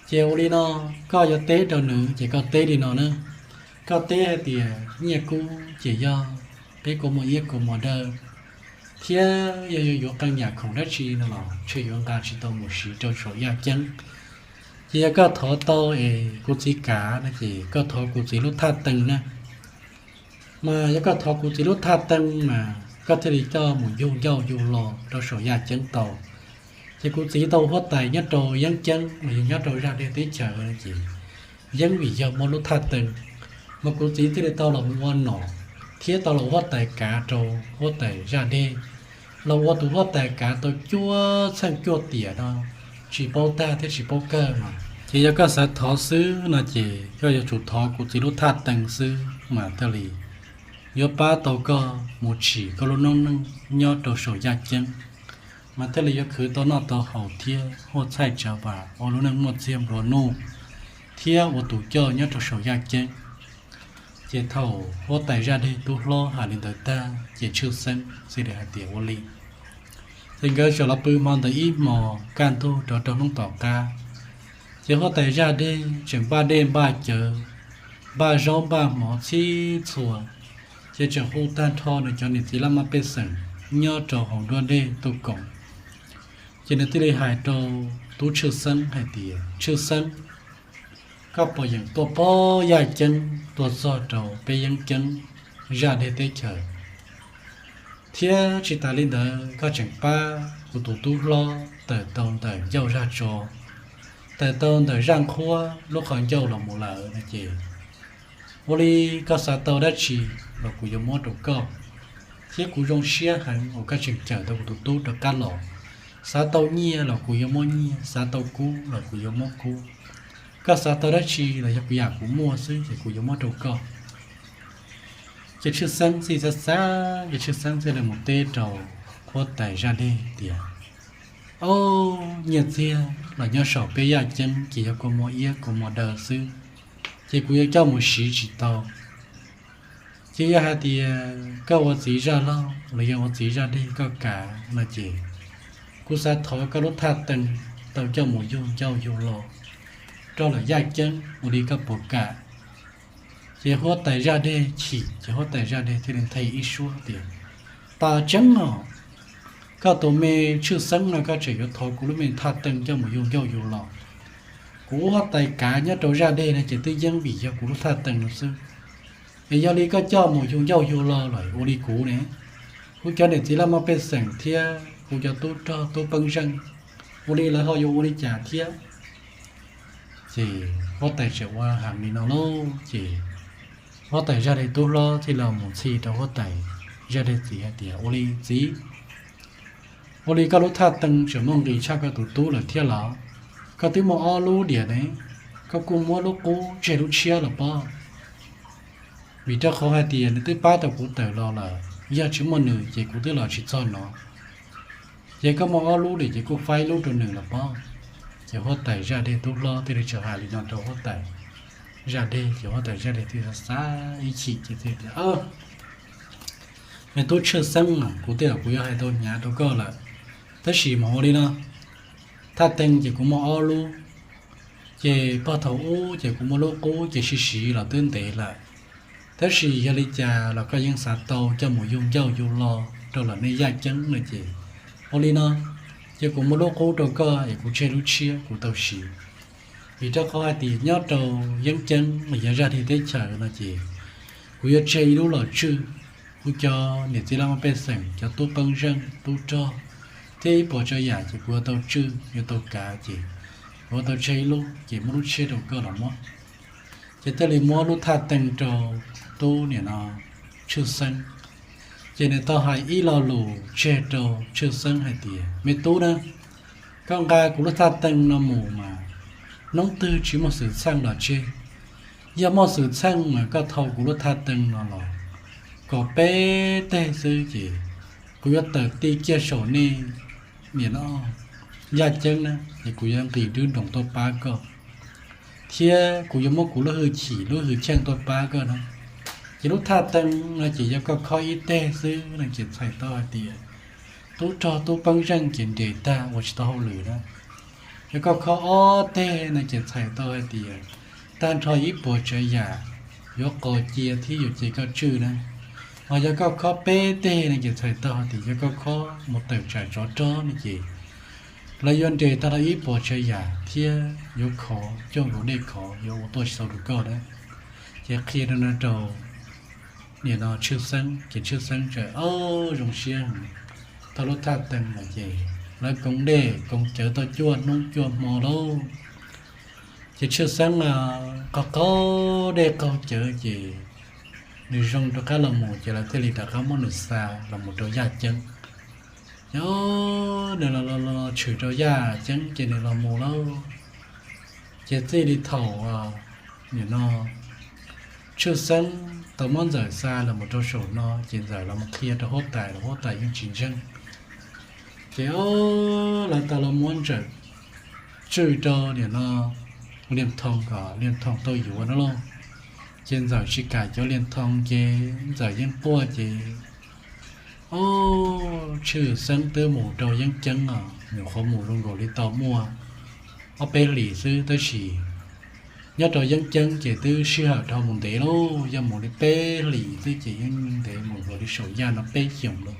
Ces ua li no, koj yuav teb rau nws ces koj teb li no na. Koj teb hais tias nyiaj kub ces yog peb kua muag iab kua muag daw, thiab yog yuav yuav qee yam khoom dab tsi no los ntshe yuav nqa tsis tau mus siv rau saum yaj ceeb. Ces yog koj thov tau es kuv txiv kav no ces koj thov kuv txiv lub thaj teeg na. Mas yog koj thov kuv txiv lub thaj teeg mas koj thiaj li coj mus yug ncauj yug lo rau saum yaj ceeb tau. Ces kuv txiv tau huab tais nyob rau yeeb ceeb los yog nyob rau zaj deg teb chaws no ces yeeb vim yog muaj lub thaj teeg, mas kuv txiv thiaj li tau los mus ua nom thiab tau los huab tais kav rau huab tais zaj deg, los ua tus huab tais kav tau cuaj txheej cuaj tiam no tsis paub tag thiab tsis paub kawg no. Ces yog koj xav thov xwb no ces koj yuav tsum thov kuv txiv lub thaj teeg xwb mas thiaj li yuav pab tau koj mus tsim koj lub noob neej nyob rau saum yaj ceeb, mas thiaj li yuav khwv tau noj tau haus thiab huaj txhaij tsav vam ua lub neej muaj txiag nplua nuj thiab ua tus coj nyob rau saum yaj ceeb. Ces thaum huab tais zaj deg tub hlob hais li ntawd tag ces Tshwj Xeeb thiaj li hais tias ua li. Ces nkawd txawm los pw hmo ntawd ib hmos kaj ntug rov rau hnub tom qab. Ces huab tais zaj deg tseem npaj dej npaj cawv, npaj zaub npaj mov txhij txhua, ces tseem hu tag nrho nws cov niam txiv laj mej pej xeem nyob rau hauv nruab dej tuaj koom. Ces nws thiaj li hais rau tub Tshwj Xeeb hais tias, Tshwj Xeeb, koj puas yeem tuaj pab yaj ceeb tuaj txog rau peb yeeb ceeb zaj deg teb chaws, thiab tsis tas li ntawd koj tseem pab kuv tus tub hlob tawm tau ntawm ncauj zaj tso, tawm tau ntawm zaj nqhuab lub qhov ncauj los mus lawm no ces ua li koj xav tau dab tsi los kuv yuav muab rau koj, thiab kuv zoo siab heev uas koj tseem cawm tau kuv tus tub rov qab los. Xav tau nyiaj los kuv yuav muab nyiaj, xav tau kub los kuv yuav muab kub. Koj xav tau dab tsi los yog kuv yam kuv muaj xwb ces kuv yuav muab rau koj. Ces Tshwj Xeeb txij xav xav ces Tshwj Xeeb thiaj li mus teb rau huab tais zaj deg tias, Ob, nyiaj txiag los nyob saum peb yaj ceeb ces yog kua muag iab kua muag daw xwb, ces kuv yuav coj mus siv tsis tau. Ces yog hais tias koj ua txiv zaj laug los yog ua txiv zaj deg koj kav no ces kuv xav thov koj lub thaj teeb tau coj mus yug ncauj yug lo rau lawm yaj ceeb ua li koj puas kam. Ces huab tais zaj deg chim, ces huab tais zaj deg thiaj li nthe ib suab tias, Tam tseeb os, koj tus me Tshwj Xeeb no koj tseem yuav thov kuv lub me thaj teeb coj mus yug ncauj yug lo. Kuv ua huab tais kav nyob rau zaj deg no ces twb yeej vim yog kuv lub thaj teeb no xwb. Es yog li koj coj mus yug ncauj yug lo lawm ua li kuv ne, kuv cov niam txiv laj mej pej xeem thiab kuv cov tub rog tub peeb zeej, ua li lawv ho yuav ua li cas thiab? Ces huab tais tseem ua heev li no lauj, ces huab tais zaj deg tub hlob thiaj li mus ntxhi rau huab tais zaj deg txiv hais tias, Ua li txiv, ua li koj lub thaj teeb tseem muaj nqis tshaj koj tus tub lawm thiab los? Koj twb muaj ob lub diam ne, koj kuj muab lub qub tseg lub tshiab los pob. Vim rau qhov hais tias nws twb pab tau kuv tawm los lawm, yog tsis muaj nws ces kuv twb los tsis txog no. Ces koj muaj ob lub diam ces kuj faib lub rau nws los pob. Ces huab tais zaj deg tub hlob thiaj li tau hais li no rau huab tais zaj deg, ces huab tais zaj deg thiaj xav ib chim ces thiaj tias, Me tub Tshwj Xeeb, kuv tej zaum kuv yuav hais tau hnyav rau koj lawm, tab sis mas ua li no, thaj teeb ces kuv muaj ob lub, ces puag thaum ub ces kuv muaj lub qub ces siv siv los twb ntev lawm, tab sis yog li cas los koj yeej xav tau coj mus yug ncauj yug lo rau lawm nej yaj ceeb no ces, ua li no, ces kuv muab lub qub rau koj es kuv tseg lub tshiab kuv tau siv. Vim rau qhov hais tias nyob rau yeeb ceeb los yog zaj deg teb chaws no ces kuv yuav tseg ib lub los tswj kuv cov niam txiv laj mej pej xeem, cov tub peeb zeej tub rog thiab ib puas tsav yam ces kuv yuav tau tswj yuav tau kav ces kuv yuav tau tseg ib lub ces muab lub tshiab rau koj los muab. Ces thiaj li muab lub thaj teeb rau tub niam no Tshwj Xeeb. Ces nws tau hais ib lo lus tseg rau Tshwj Xeeb hais tias, Me tub na, koj nqa kuv lub thaj teeb no mus mas hnub twg tsis muaj xwm txheej los tseg, yog muaj xwm txheej mas koj thau kuv lub thaj teeb no los kom peb teg xwb ces kuv yuav tawm ti kiag saum nej niam no yaj ceeb na ces kuv yuav nqis nruab nroos tuaj pab koj, thiab kuv yuav muab kuv lub hwj chim lub hwj chim tuaj pab koj na. Ces lub thaj teeb no ces yog koj khob ib teg xwb no ces txhais tau hais tias tub rog tub peeb zeej ces nres tag ua tsis tau hauj lwm na. Yog koj khob ob teg no ces txhais tau hais tias tag nrho ib puas tsav yam yuav qos cia thiab yuav cia koj tswj na. Hos yog koj khob peb teg no ces txhais tau hais tias yog koj khob mus tawm tsam tsov rog no ces lawv yuav nres tag nrho ib puas tsav yam thiab yuav khov coj nkaus dej khov yuav ua tuaj tsis tau rau koj na. Ces qhia rau no rau niam no Tshwj Xeeb ces Tshwj Xeeb txawm ob zoo siab thau lub thaj teeb lawm ces lawv koom dej koom cawv tau cuaj hnub cuaj hmo lauj. Ces Tshwj Xeeb qaug qaug dej qaug cawv ces nws zoo rov qab los mus ces lawv thiaj li rov qab muab nws xa los mus rau yaj ceeb. Ces nws los los tshwm rau yaj ceeb ces nws los mus lauj. Ces txij li thaum nim no Tshwj Xeeb tau muab Ntxawm xa los mus rau saum no ces Ntxawm los mus qhia rau huab tais los huab tais yeej tsis ntseeg. Ces lawv tau los muab Ntxawm tswj rau nim no Liaj Thoo kom Liaj Thoo tau yuav no lauj. Ces Ntxawm tsis kam cov Liaj Thoo ces Ntxawm yeej quaj ces, o, Tshwj Xeeb twb mus rau yeeb ceeb os, nyuam qhuav mus zoo nkaus li tau muaj ob peb hlis xwb tab sis nyob rau yeeb ceeb ces twb sij hawm dhau mus ntev lauj, yog mus li peb hlis xwb ces yeej ntev mus nkaus li saum yaj no peb xyoos lauj.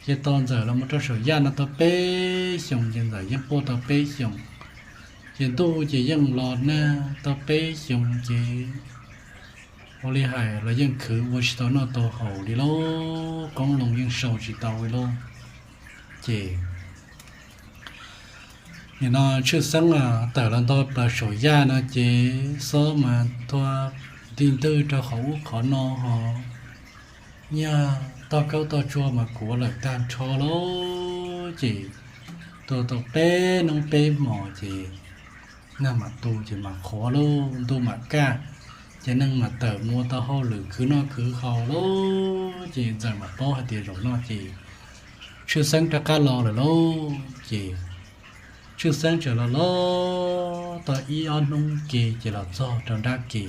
Ces tos Ntxawm los mus rau saum yaj no tau peb xyoos ces Ntxawm yeej quaj tau peb xyoos. Ces ntuj ces yeej los nag tau peb xyoos ces ua li hais los yeej khwv ua tsis tau noj tau haus li lauj, qoob loo yeej sau tsis tau li lauj. Ces nim no Tshwj Xeeb tawm los nto plaws saum yaj no ces xob mas thua nti ntwg rau qhov ub qhov no ho nyiag toj kaub toj tsuag mas kuav lawm tag nrho lauj. Ces tua tau peb hnub peb hmos ces nag mas tu ces mas qhuav lauj, ntuj mas kaj, ces neeg mas tawm mus ua tau hauj lwm khwv noj khwv haus lauj. Ces Ntxawm mas paub hais tias zaum no ces Tshwj Xeeb rov qab los lawm lauj. Ces Tshwj Xeeb txawm los los tau ib ob hnub ke ces los txog rau nrab ke.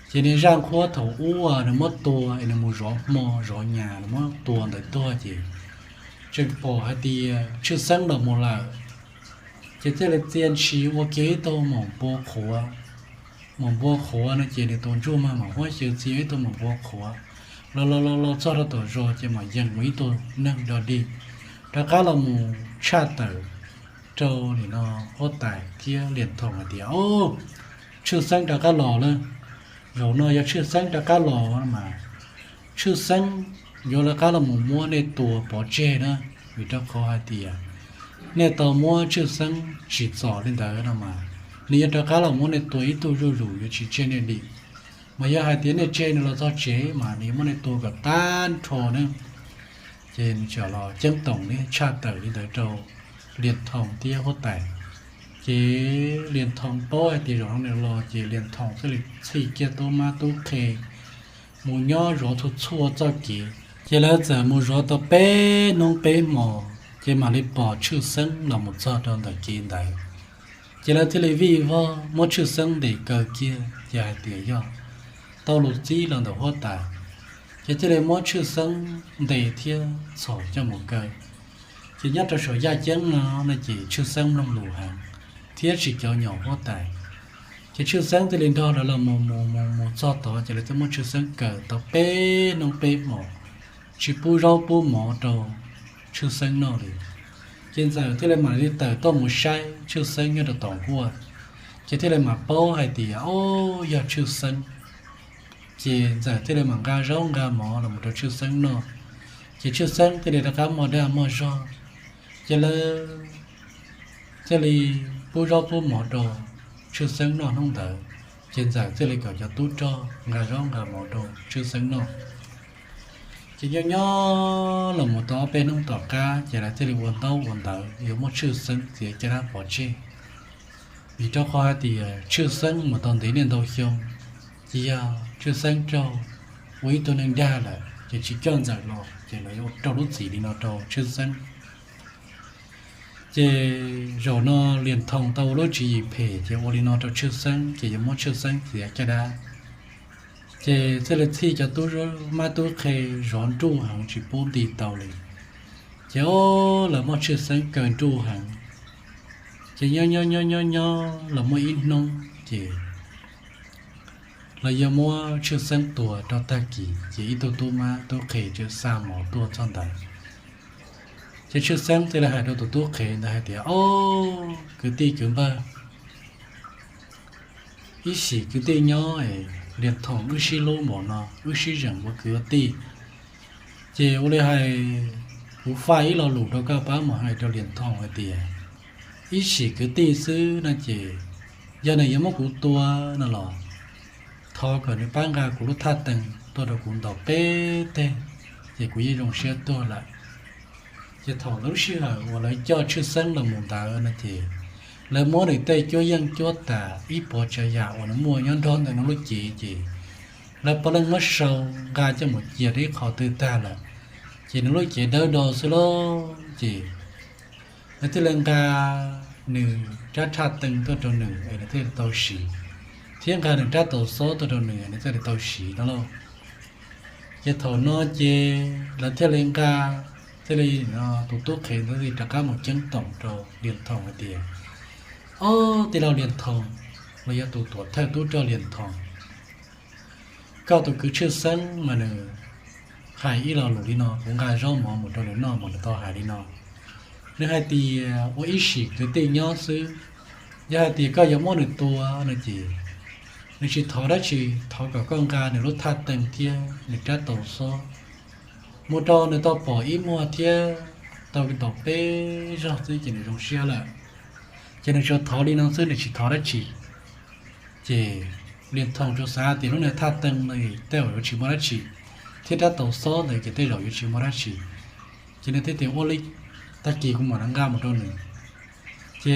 Ces niag zaj qhuab thaum ub nws muab tua es nws mus zov hmo zov nyas nws muab tua ntawd tuag ces tseem pom hais tias Tshwj Xeeb los mus lawm. Ces thiaj li txia ntshis ua kiag ib tug maum npua qhuav. Maum npua qhuav no ces nws tus ntsuj mag mam huab xyaw txia ib tug maum npua qhuav los los los los txog rau tom zos ces mam yees ua ib tug neeg dog dig rov qab los mus tshaj tawm rau nim no huab tais thiab Liam Thoom hais tias, Au, Tshwj Xeeb rov qab los lawm. Zaum no yog Tshwj Xeeb rov qab los no mas Tshwj Xeeb yuav rov qab los mus muab nej tua pov tseg na, vim rau qhov hais tias nej tau muab Tshwj Xeeb tsim txom li ntawd no mas nws yuav rov qab los muab nej tua ib tug zuj zus yuav tsis tseg nej li. Mas yog hais tias nej tseg nws los txog tsev mas nws yuav muab nej tua kom tag nrho na. Ces nws txawm los ceeb toom li tshaj tawm li ntawd rau Liam Thoom thiab huab tais. Ces Liam Thoom paub hais tias zaum no nws los ces Liam Thoom thiaj li txhij kiag tub mab tub qhe mus nyob zov txhua txhua txoj kev. Ces lawv txawm mus zov tau peb hnub peb hmo, ces mam li pom Tshwj Xeeb los mus txog rau ntawm kev ntawd. Ces lawv thiaj li vij vog muab Tshwj Xeeb ntes kaw kiag, ces hais tias yog tau lus txib los ntawm huab tais, ces thiaj li muab Tshwj Xeeb ntes thiab txhom coj mus kaw. Ces nyob rau saum yaj ceeb no no ces Tshwj Xeeb mloog lus heev thiab tsis cov nyom huab tais. Ces Tshwj Xeeb thiaj li nrog lawv los mus mus mus mus txog tod ces lawv thiaj muab Tshwj Xeeb kaw tau peb hnub peb hmos, tsis pub zaub pub mov rau Tshwj Xeeb noj li. Ces Ntxawm thiaj li mam li tawm tuaj mus saib Tshwj Xeeb nyob rau tom nkuaj, ces thiaj li mam paub hais tias, Au, yog Tshwj Xeeb. Ces Ntxawm thiaj li mam nqa zaub nqa mov los mus rau Tshwj Xeeb noj. Ces Tshwj Xeeb thiaj li rov qab muaj dag muaj zog. Ces lawv thiaj li pub zaub pub mov rau Tshwj Xeeb noj hnub ntawd. Ces Ntxawm thiaj li kom cov tub rog nqa zaub nqa mov rau Tshwj Xeeb noj. Ces nyob nyob los mus tau ob peb hnub tom qab ces lawv thiaj li ua ntaub ua ntawv yuav muab Tshwj Xeeb txiav caj dab pov tseg. Vim rau qhov hais tias Tshwj Xeeb mus tau ntev niaj ntau xyoo, ces yog Tshwj Xeeb raug ua ib tug neeg dag lawm ces tsis coj Ntxawm los ces lawv yuav ua rau lub txim li no rau Tshwj Xeeb. Ces zaum no Liam Thoom tau ua lub tswv yim phem ces ua li no rau Tshwj Xeeb ces yuav muab Tshwj Xeeb txiav caj dab. Ces thiaj li txhij cov tub mab tub qhe zov nruj heev tsis pub nti tau li. Ces o, lawv muab Tshwj Xeeb kaw nruj heev. Ces nyob nyob nyob nyob nyob los muaj ib hnub ces lawv yuav muab Tshwj Xeeb tua rau tag kis ces ib tug tub mab tub qhe tseem xa mov tuaj txog ntawd. Ces Tshwj Xeeb thiaj li hais rau tus tub qhe ntawd hais tias, Au, kwv tij kwv npawg, ib sim kwv tij nyob es Liam Thoom wb sib hlub npaum no wb sib zeem ua kwv ua tij. Ces ua li hais kuv faj ib lo lus rau koj pab mus hais rau Liam Thoom hais tias, ib sim kwv tij xwb no ces yog nws yuav muab kuv tua no los thov kom nws pab nqa kuv lub thaj tees tuaj rau kuv ntaus peb teg, ces kuv yeej zoo siab tuag lawm. Ces thaum lub sij hawm uas lawv coj Tshwj Xeeb los mus ntawd no ces lawv muab nws tej cuab yeej cuab tam ib puas tsav yam uas nws muaj nyob nrog ntawm nws lub cev ces lawv puav leej muab sau nqa coj mus cia rau ib qho twg tag lawm. Ces nws lub cev dawb do xwb lauj. Ces lawv thiaj li nqa nws rab thaj tees tuaj rau nws es nws thiaj li tau siv, thiab nqa nws rab taus xob tuaj rau nws es nws thiaj li tau siv no lauj. Ces thaum no ces lawv thiaj li nqa, thiaj li, tus tub qhe ntawd thiaj li rov qab mus ceeb toom rau Liam Thoom hais tias, Ob, tij laug Liam Thoom, los yog tus tuam thawj tub rog Liam Thoom, koj tus kwv Tshwj Xeeb mas nws hais ib lo lus li no, kuv nqa zaub mov mus rau nws noj mas nws tau hais li no. Nws hais tias ua ib sim kwv tij nyob xwb, yog hais tias koj yuav muab nws tua no ces nws tsis thov dab tsi, thov kom koj nqa nws lub thaj tees thiab nws rab taus xob mus rau nws tau pom ib muag thiab tau ntaus peb zaug xwb ces nws zoo siab lawm. Ces nws tsuas thov li no xwb, nws tsis thov dab tsi. Ces Liam Thoom tsuas xav tias lub niag thaj tees no tej zaum yuav tsis muaj dab tsi, thiab rab taus xob ntawd ces tej zaum yuav tsis muaj dab tsi. Ces nws thiaj tias ua li, tag kis kuv mam nqa mus rau nws. Ces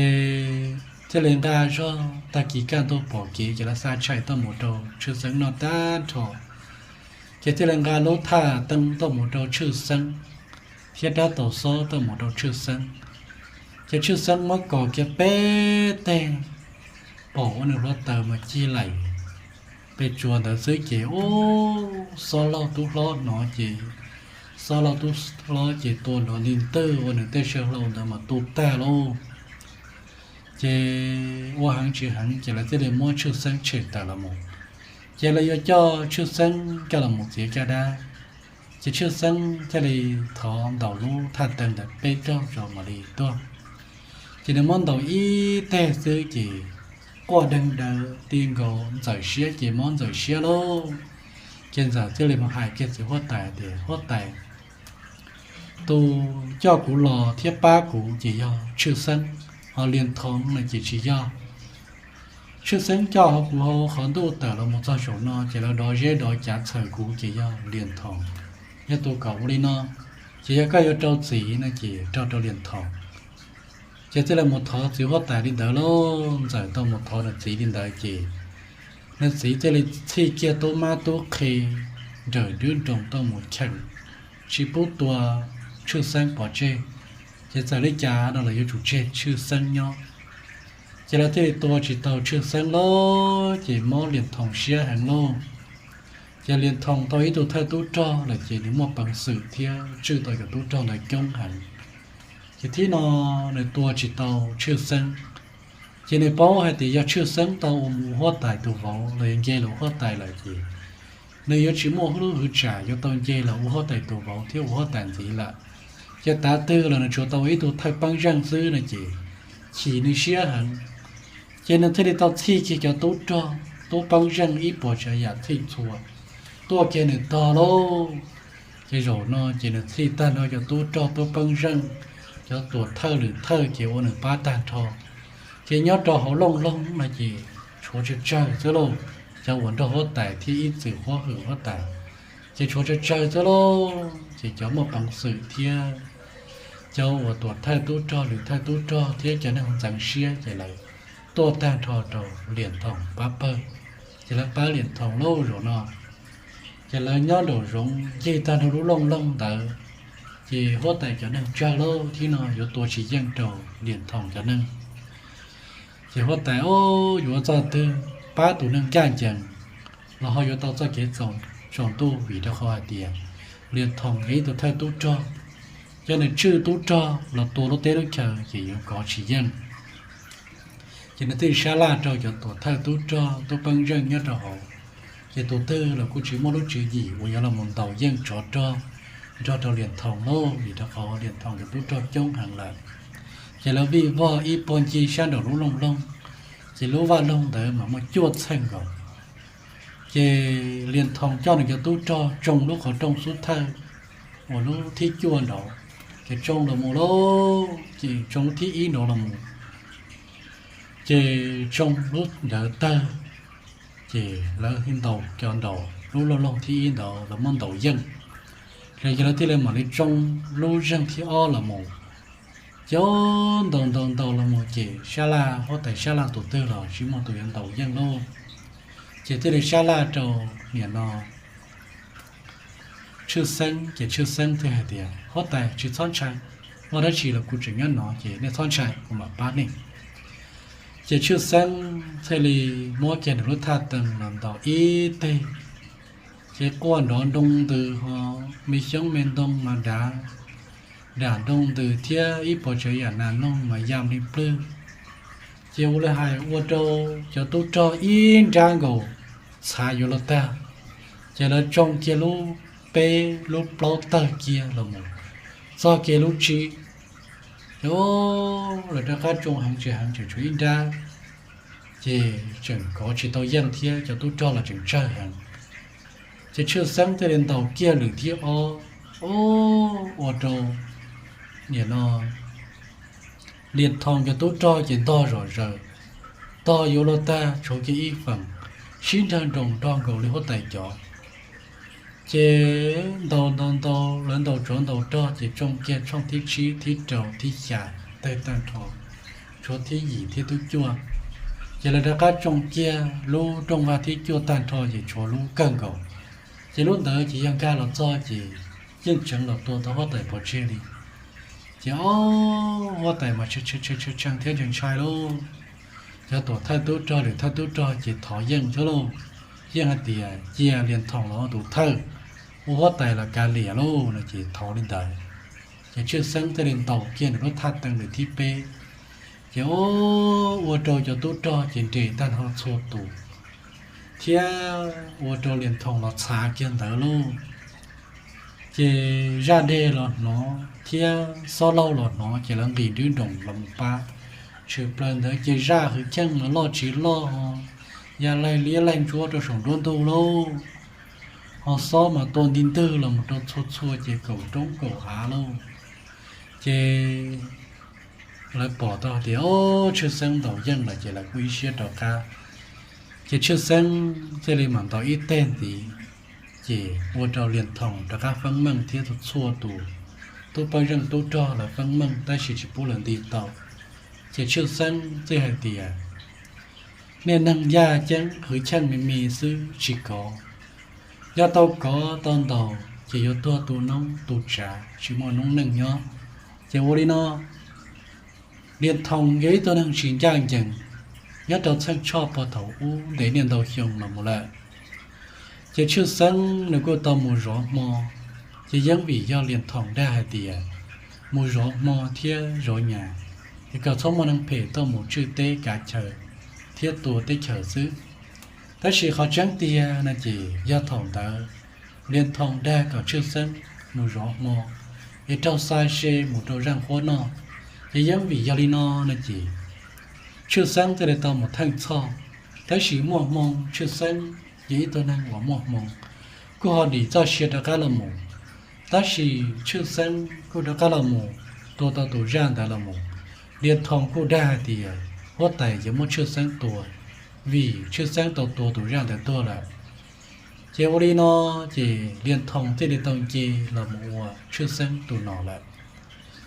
thiaj li nqa zog, tag kis kaj ntug pom kev ces lawv xa tshais tuaj mus rau Tshwj Xeeb noj tag nrho. Ces thiaj li nqa lub thaj tees tuaj mus rau Tshwj Xeeb. thiab dab tau xob tuaj mus rau Tshwj Xeeb. Ces Tshwj Xeeb muab kos kiag peb teg pom ua nws hluav taws mas cig laim pes tsuas ntawd xwb ces ub, xob laug tub hlob hnov ces, xob laug tub hlob ces tua nrov nti ntwg ua nws tej saw hlau ntawd mas tu tag lauj. Ces ua heev tsis heev ces lawv thiaj li muab Tshwj Xeeb tshem tawm los mus. Ces lawv yuav coj Tshwj Xeeb coj los mus txiav caj dab. Ces Tshwj Xeeb thiaj li thov ntaus lub thaj teeg ntawd peb zaug tso mam li tuaj. Ces nws muab ntaus ib teg xwb ces quaj deeg daws ti nkaus Ntxawm siab ces mob Ntxawm siab lauj. Ces Ntxawm thiaj li mus hais kiag txiv huab tais tias, Huab tais, tus coj kuv los thiab pab kuv ces yog Tshwj Xeeb, ho Liag Thoom no ces tsis yog. Tshwj Xeeb coj hauv kuv hauv qhov ntuj tawm los mus txog saum no ces lawv dov zeb dov cav txhawm kuv ces yog Liag Thoom yog tus kom ua li no. Ces yog koj yuav rau txim no ces rau rau Liag Thoom. Ces thiaj li mus thov txiv huab tais li ntawd lauj. Ntxawm tau mus thov nws txiv li ntawd ces nws txiv thiaj li txhij kiag tub mab tub qhe nrawm nruab nroos tuaj mus cheem, tsis pub tua Tshwj Xeeb pov tseg. Ces txawm li cas no los yuav tsum tseg Tshwj Xeeb nyob. Ces lawv thiaj li tua tsis tau Tshwj Xeeb lauj, ces mob Liag Thoom siab heev lauj. Ces Liag Thoom tau ib tug thawj tub rog lawm ces nws muaj peev xwm thiab tswj tau cov tub rog ntawd coob heev. Ces thib no nws tua tsis tau Tshwj Xeeb. Ces nws paub hais tias yog Tshwj Xeeb tau ua mus ua huab tais tus vauv los yog nce los ua huab tais lawm ces nws yuav tsis muaj lub hwv tsam yuav tau nce los ua huab tais tus vauv thiab ua huab tais ntxiv lawm. Ces tav twg los nws tsuas tau ua ib tug thawj peeb zeej xwb no ces chim nws siab heev. Ces nws thiaj li tau txhij kiag cov tub rog tub peeb zeej ib puas tsav yam txhij txhua tuaj kiag nws tog lauj. Ces zaum no ces nws txhij tag nrho cov tub rog tub peeb zeej, cov tuam thawj lwm thawj ces ua nws pab tag nrho. Ces nyob rau hauv Looj Loog no ces tshuav tsawg tsawg xwb lauj, cov uas nrog huab tais thiab ib txwm huab hwm huab tais, ces tshuav tsawg tsawg xwb lauj. Ces cov muaj peev xwm thiab cov uas tuam thawj tub rog lwm thawj tub rog thiab cov neeg ntxeev siab ces lawv tuaj tag nrho rau Liam Thoom pab pawg. Ces lawv pab Liam Thoom lauj zaum no. Ces lawv nyob nraum zoov ncig tag nrho lub Looj Loog ntawd, ces huab tais cov neeg tsawg lauj, thib no yuav tua tsis yeej rau Liam Thoom cov neeg. Ces huab tais, o, yuav txoj twg pab tus neeg ncaj ncees los ho yuav tau txoj kev tsaus ntuj, vim rau qhov hais tias Liam Thoom yog ib tug thawj tub rog, yog nws tswj tub rog los tua lub teb lub chaw ces yuav kov tsis yeej. Ces nws thiaj sab laj rau cov tuam thawj tub rog tub peeb zeej nyob rau hauv. Ces tus twg los kuj tsis muaj lub tswv yim uas yuav los mus ntaus yeej tsov rog nrog rau Liam Thoom lauj, vim rau qhov Liam Thoom cov tub rog coob heev lawm. Ces lawv vij vog ib puag ncig sab nraum lub Looj Loog, ces lub vaj loog ntawd mas muaj cuaj txheej nkaus. Ces Liam Thoom coj nws cov tub rog tsoo lub qhov rooj xub thawj uas lub thib cuaj nraud, ces tsoo los mus lauj, ces tsoo lub thib ib nraud los mus, ces tsoo lub ntawd tawg, ces lawv thiaj ntaus cov nraum lub Looj Loog thib ib ntawd los muab ntaus yeej. Ces lawv thiaj li mam li tsoo lub zeeg thib ob los mus. Ces ntaus ntaus ntaus los mus ces sab laj, huab tais sab laj tus twg los tsis muaj tus yuav ntaus yeej lauj. Ces thiaj li sab laj rau niam no Tshwj Xeeb, ces Tshwj Xeeb thiaj hais tias, huab tais tsis txhob ntshai, muaj dab tsi los kuv tseem nyob no, ces nej txhob ntshai kuv mam pab nej. Ces Tshwj Xeeb thiaj li muab kiag nws lub thaj teeg los ntaus ib teg, ces quaj nrov nroo ntws ho me xyoob me ntoo mas dav, dav nroo ntws thiab ib puas tsav yam nas noog mas ya li plwg. Ces ua li hais ua rau cov tub rog ib nrab nkaus txhav yuav luag tag. Ces lawv tsoo kiag lub peb lub plaub tawg kiag los mus txog kiag lub tsib, ces lawv rov qab tsoo heev tsis heev tseem tshuav ib nrab, ces tseem kov tsis tau yeej thiab cov tub rog los tseem tsawg heev. Ces Tshwj Xeeb thiaj li ntaus kiag lwm thib ob, ua rau niam no Liam Thoom cov tub rog ces ntog zom zaws, ntog yuav luag tag, tshuav kiag ib feem sib nrag nroos nrog nkaus li huab tais cov. Ces ntaus ntaus ntaus, lawv ntaus tsov ntaus rog ces tsoo kiag tshooj thib tsib thib rau thib xya tawg tag nrho, tshuav thib yim thiab thib cuaj. Ces lawv rov qab tsoo kiag lub rooj vag thib cuaj tag nrho ces tshuav lub kawg nkaus. Ces lub ntawd ces yog nkag los txog ces yeej tseev los tua tau huab tais pov tseg li. Ces ob huab tais mas tshee thiab ntshai ntshai lauj. Cov tuam thawj tub rog lwm thawj tub rog ces thov Yeej thiab lauj. Yeej hais tias cia Lias Thoom los ua tus thawj, ua huab tais los kav liam lauj no ces thov li ntawd. Ces Tshwj Xeeb thiaj li ntaus kiag nws lub thaj teeb lwm thib peb, ces ua rau cov tub rog ces nres tag nrho txhua tus, thiab ua rau Lias Thoom los txhav kiag ntawd lauj. Ces zaj dej los hnov thiab xob laug los hnov ces lawv nqis nrib nroos los mus pab. Tshwm plaws ntawd ces zaj hwv cheej los loj tsis loj, ya laig liab laig ntsuab rau saum nruab ntug lauj. Ho xob mas tua nti ntwg los mus rau txhua txhua ces kaum roob kaum hav lauj. Ces lawv pom tau tias o, Tshwj Xeeb ntaus Yeej lawm ces lawv kuj ib siab rov qab. Ces Tshwj Xeeb thiaj li mam ntaus ib teg ntxiv, ces ua rau Lias Thoom rov qab feeb meej thiab txhua tus tub pab zeej tub rog lawv feeb meej tab sis tsis pub lawv nti tau. Ces Tshwj Xeeb thiaj hais tias, niaj neeg yaj ceeb hwv cheej me me xwb tsis kov. Yog tau kov tau ntaus ces yuav tuag tu noob tu tsav tsis muaj noob neej nyob. Ces ua li no, Lias Thoom yog ib tug neeg tsis ncaj ncees nyob rau txheej tshoj puag thaum ub ntev niaj ntau xyoo los mus lawm. Ces Tshwj Xeeb nws kuj tau mus zov hmo, ces yeej vim yog Lias Thoom dag hais tias mus zov hmo thiab zov nyas, es kom txhob muaj neeg phem tuaj mus tswj teb kav chaw thiab tua teb chaws xwb. Tab sis qhov tseeb tiag no ces yog thaum ntawd Lias Thoom dag kom Tshwj Xeeb mus zov hmo es raug xa se mus rau zaj huab noj. Ces yeej vim yog li no no ces Tshwj Xeeb thiaj li tau mus theej txhoj. Tab sis muaj hmoo Tshwj Xeeb yog ib tug neeg uas muaj hmoo, kuj ho dim txoj sia rov qab los mus. Tab sis Tshwj Xeeb kuj rov qab los mus tua tau tus zaj ntawd los mus. Lias Thoom kuj dag hais tias huab tais yuav muab Tshwj Xeeb tua, vim Tshwj Xeeb tau tua tus zaj ntawd tuag lawm. Ces ua li no, ces Lias Thoom thiaj li tau nce los mus ua Tshwj Xeeb tus nom lawm.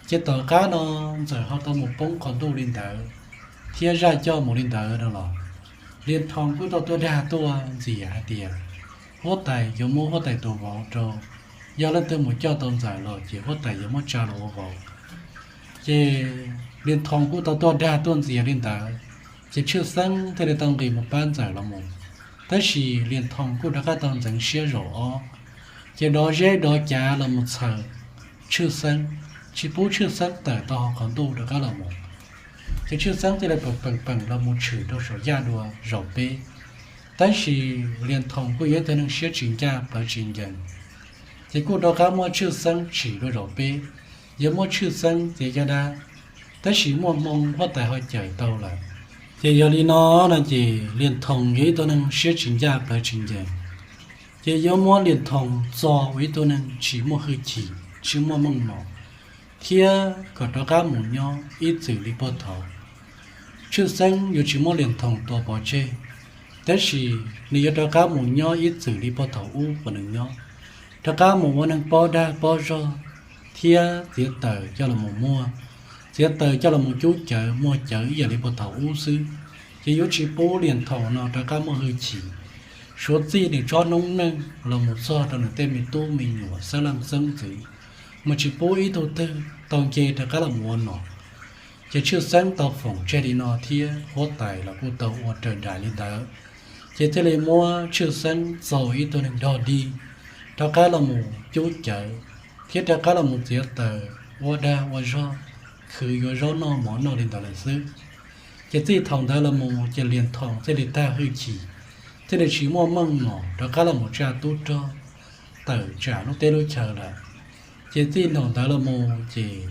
Ces tom qab no Ntxawm ho tau mus poob qhov ntuj li ntawd, thiab zaj coj mus li ntawd no los, Lias Thoom kuj tau tuaj dag tuaj ntxias hais tias huab tais yuav muab huab tais tus vauv rau, yog leej twg mus coj tau Ntxawm los ces huab tais yuav muab tsa los ua vauv. Ces Lias Thoom kuj tau tuaj dag tuaj ntxias li ntawd, ces Tshwj Xeeb thiaj li tau nqis mus pab Ntxawm los mus. Tab sis Lias Thoom kuj rov qab tau ntxeev siab zaum ob, ces dov zeb dov cav los mus txhaws Tshwj Xeeb, tsis pub Tshwj Xeeb tawm tau hauv qhov ntuj rov qab los mus. Ces Tshwj Xeeb thiaj li peem peem peem los mus tshwm rau saum yaj dua zaum peb. Tab sis Lias Thoom kuj yog ib tug neeg siab tsis ncaj plawv tsis ncees, ces kuj rov qab muab Tshwj Xeeb tshwm dua zaum peb, yuav muab Tshwj Xeeb txiav caj dab. Tab sis muaj hmoo huab tais ho cawm tau lawm. Ces yog li no no ces Lias Thoom yog ib tug neeg siab tsis ncaj plawv tsis ncees, ces yuav muab Lias Thoom txo ua ib tug neeg tsis muaj hwj chim tsis muaj meej mom, thiab kom rov qab mus nyob ib txwm li puag thaum. Tshwj Xeeb yuav tsis muab Lias Thoom tua pov tseg, tab sis nws yuav rov qab mus nyob ib txwm li puag thaum ub uas nws nyob, rov qab mus ua neeg pob dag pob zog, thiab txiav taws coj los mus muag, txiav taws coj los mus cub cawv muag cawv ib yam li puag thaum ub xwb. Ces yuav tsis pub Lias Thoom no rov qab muaj hwj chim, suav txij nws tsob noob neej los mus txog rau nws tej me tub me nyuam xeeb leej xeeb ntxwv, mas tsis pub ib tug twg tau nce rov qab los mus ua nom. Ces Tshwj Xeeb tau foom tseg li no thiab huab tais los kuj tau ua raws nraim li ntawd. Ces thiaj li muab Tshwj Xeeb txo ib tug neeg dog dig, rov qab los mus cub cawv, thiab rov qab los mus txiav taws, ua dag ua zog, khwv yuav zaub noj mov noj li ntawd lawm xwb. Ces txij thaum ntawd los mus ces Lias Thoom thiaj li tag hwj chim, thiaj li tsis muaj meej mom rov qab los mus tsa tub rog tawm tsam lub teb lub chaw lawm. Ces txij thaum ntawd los mus ces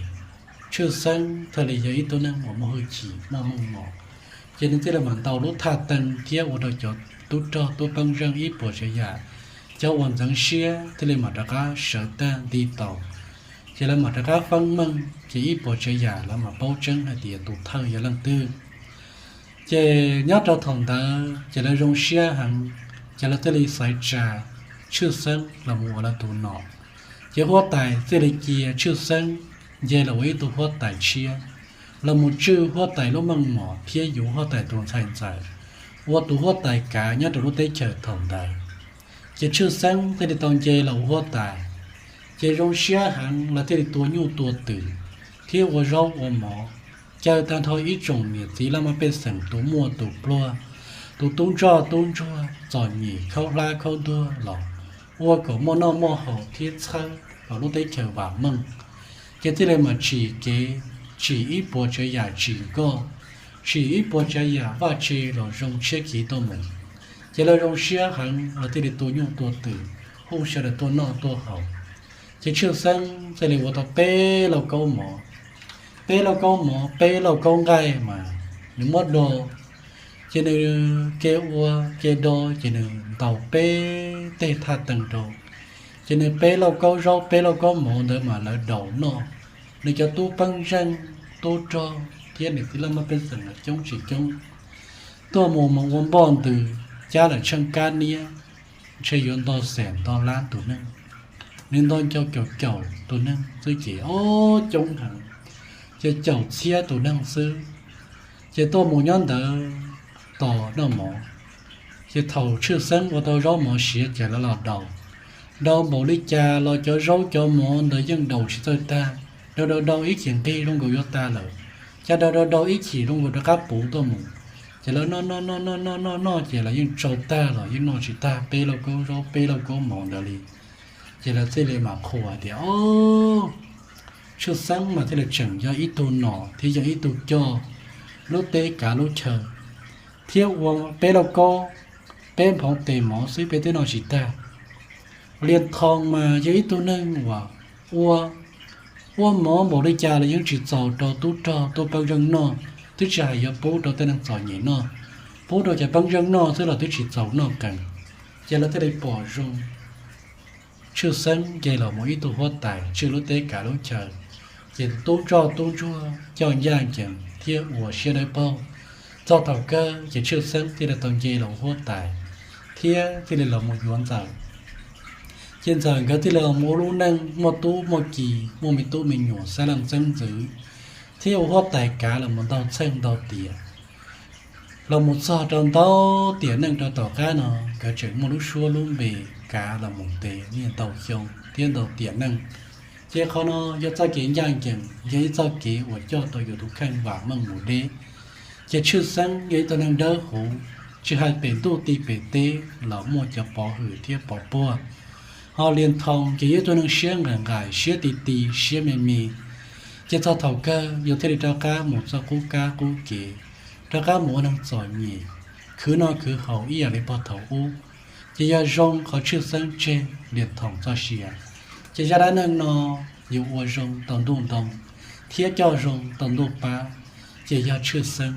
Tshwj Xeeb thiaj li yog ib tug neeg uas muaj hwj chim muaj meej mom, ces nws thiaj li mam ntaus lub thaj teeb thiab ua rau cov tub rog tub pab zeej ib puas tsav yam, cov uas ntxeev siab thiaj li mam rov qab sawv tag nti taus. Ces lawv mam rov qab feeb meej, ces ib puas tsav yam lawv mam paub tseeb hais tias tus thawj yog leej twg. Ces nyob rau thaum ntawd ces lawv zoo siab heev, ces lawv thiaj li xaiv tsa Tshwj Xeeb los mus ua lawv tus nom. Ces huab tais thiaj li cia Tshwj Xeeb nce los ua ib tug huab tais tshiab, los mus tswj huab tais lub meej mom thiab yuav huab tais tus ntxhais ntxawm ua tus huab tais kav nyob rau lub teb chaws thaum ntawd. Ces Tshwj Xeeb thiaj li tau nce los ua huab tais. Ces zoo siab heev los thiaj li tua nyuj tua twm thiab ua zaub ua mov, caw tag nrho ib tsoom niam txiv laj mej pej xeem, tus muaj tus pluag, tus tub ntsoj tub ntsuag, txom nyem khaub hlab khaub ntuag los ua kom muaj noj muaj haus thiab txhawb los lub teb chaws vam meej. Ces thiaj li mas tsim kev, tsim ib puas tsav yam tsim nkoj, tsim ib puas tsav yam vaj tse los zoo tshiab khiv tuaj mus. Ces lawv zoo siab heev los thiaj li tua nyuj tua twm, hu sawv daws tuaj noj tuaj haus. Ces Tshwj Xeeb thiaj li ua tau peb lauj kaub mov, peb lauj kaub mov, peb lauj kaub nqaij mas nws muab do, ces nws ke ua ke do, ces nws ntaus peb tej thaj teeg rau. Ces nws peb lauj kaub zaub peb lauj kaub mov ntawd mas lawv daus noj. Nws cov tub peeb zeej, tub rog thiab niam txiv laj mej pej xeem lawv coob tsis coob, tuaj mus mas ua npoj ntws, cab lawm tsheej kab niab, ntshe yuav nto xees nto lab tus neeg. Nws nto ncau caum caum tus neeg xwb ces ob coob heev, ces caum txhiab tus neeg xwb. Ces tuaj mus nyob ntawd tos noj mov. Ces thaum Tshwj Xeeb ua tau zaub mov siav ces lawv los daus. Daus npaum li cas los cov zaub cov mov ntawd yeej daus tsis txawj tag, daus daus daus ib chim nqig zoo nkaus yuav tag lawm, cas daus daus daus ib chim zoo nkaus rov qab puv tuaj mus. Ces lawv noj noj noj noj noj noj noj ces lawv yeej tsau tag los yeej noj tsis tag peb lauj kaub zaub peb lauj kaub mov ntawd li. Ces lawv thiaj li mas qhuas tias, o, Tshwj Xeeb mas thiaj li tseem yog ib tug nom thiab yog ib tug coj lub teb kav lub chaw, thiab ua peb lauj kaub, peb nphoov tes mov xwb peb twb noj tsis tag. Lias Thoo mas yog ib tug neeg uas ua, ua mov npaum li cas los yeej tsis txaus rau tub rog tub peeb zeej noj, twb tsis hais yuav pub rau tej neeg txom nyem noj, pub rau cov peeb zeej noj xwb los twb tsis txaus noj qees. Ces lawv thiaj li pom zoo Tshwj Xeeb nce los mus ib tug huab tais tswj lub teb kav lub chaw, ces tub ntsoj tub ntsuag coj ncaj ncees thiab ua siab dawb paug. Txog thaum kawg ces Tshwj Xeeb thiaj li tau nce los huab tais thiab thiaj li los mus yuav Ntxawm. Ces Ntxawm nkawd thiaj li los mus ua lub neej muaj tub muaj ki, muaj me tub me nyuam xab leej xeeb ntxwv, thiab ua huab tais kav los mus ntau txheej ntau tiam. Los mus txog rau ntau tiam neej rau tom qab no, nkawd tseem muaj lub suab lub npe kav los mus ntev niaj ntau xyoo thiab ntau tiam neej. Ces qhov no yog txoj kev ncaj ncees, yog ib txoj kev uas coj tau yus tus kheej vam meej mus deb. Ces Tshwj Xeeb yog ib tug neeg dawb huv, tsis hais pem ntuj ti pem teb los muaj cov pov hwm thiab pov puag. Ho Lias Thoo ces yog ib tug neeg siab nqaim nqaim, siab ti ti, siab me me. Ces txog thaum kawg yus thiaj li rov qab mus txoj qub kab qub kev, rov qab mus ua neeg txom nyem, khwv noj khwv haus ib yam li pog thaum ub. Ces yog zoo qhov Tshwj Xeeb tseg Lias Thoo txoj sia. Ces zaj dab neeg no yus ua zoo tau ntuj ntoo, thiab coj zoo tau ntuj pab, ces yog Tshwj Xeeb.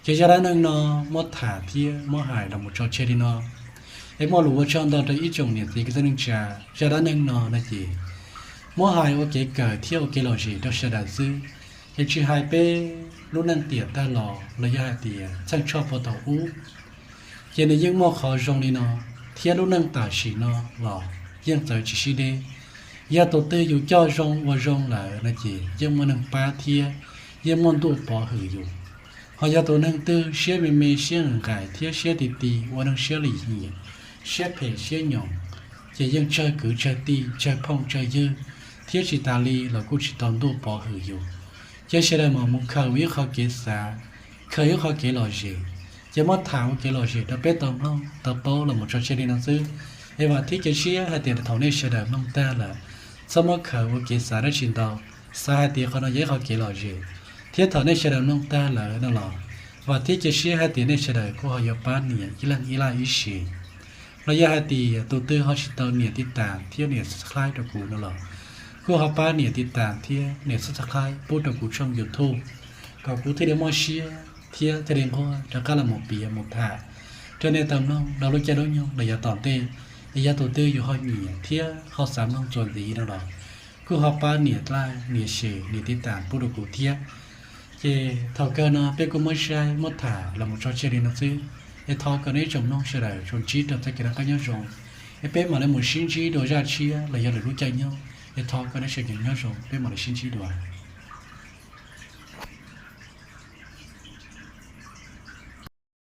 Ces zaj dab neeg no muab tham thiab muab hais los mus tso tseg li no. Es muaj lus ua tsaug ntau rau ib tsoom niam txiv kwv tij neej tsa, zaj dab neeg no no ces muab hais ua kev kawm thiab ua kev lom zem rau sawv daws xwb. Ces tsis hais peb lub neej tiam tag los los yog hais tias txheej tshoj puag thaum ub, ces nws yeej muaj qhov zoo li no, thiab lub neej tam sim no los yeej txawv tsis sib deb. Yog tus twg yus coj zoo ua zoo lawm no ces yeej muaj neeg pab thiab yeej muaj ntuj pov hwm yus. Ho yog tus neeg twg siab me me, siab nqaim thiab siab ti ti, ua neeg siab lim hiam, siab phem siab nyoos, ces yeej tsawg kwv tsawg tij, tsawg phooj tsawg ywg, thiab tsis tas li los kuj tsis tau ntuj pov hwm yus. Ces sawv daws mam mus khaws ua ib qho kev xav, khaws ib qho kev lom zem, ces muab tham ua kev lom zem rau peb tau mloog tau paub los mus tso tseg li no xwb. Es vam thiab cia siab hais tias thaum nej sawv daws mloog tag lawm, txhob muab khaws ua kev xav dab tsi ntau, xav hais tias qhov no yog ib qho kev lom zem. Thiab thaum nej sawv daws mloog tag lawm no los, vam thiab cia siab hais tias nej sawv daws kuj ho yuav pab nias ib leeg ib like ib si. Los yog hais tias tus twg ho tsis tau nias tiv tas thiab nias subscribe rau kuv no los, kuj ho pab nias tiv tas thiab nias subscribe pub rau kuv tshooj YouTube, kom kuv thiaj li muaj siab thiab thiaj li nquag rov qab los mus piav mus tham rau nej tau mloog rau lub caij lub nyoog los yav tom ntej. Es yog tus twg yus ho nyiam thiab ho xav mloog txuas ntxiv no los, kuj ho pab nias like, nias share, nias tiv tas pub rau kuv thiab. Ces thaum kawg no peb kuj muab saib muab tham los mus tso tseg li no xwb. Es thov kom nej ib tsoom mloog sawv daws tsuas ntsib rau txoj kev noj qab nyob zoo, es peb mam li mus sib ntsib dua zaj tshiab los yog lwm lub caij nyoog. Es thov kom nej sawv daws nyob zoo, peb mam li sib ntsib dua.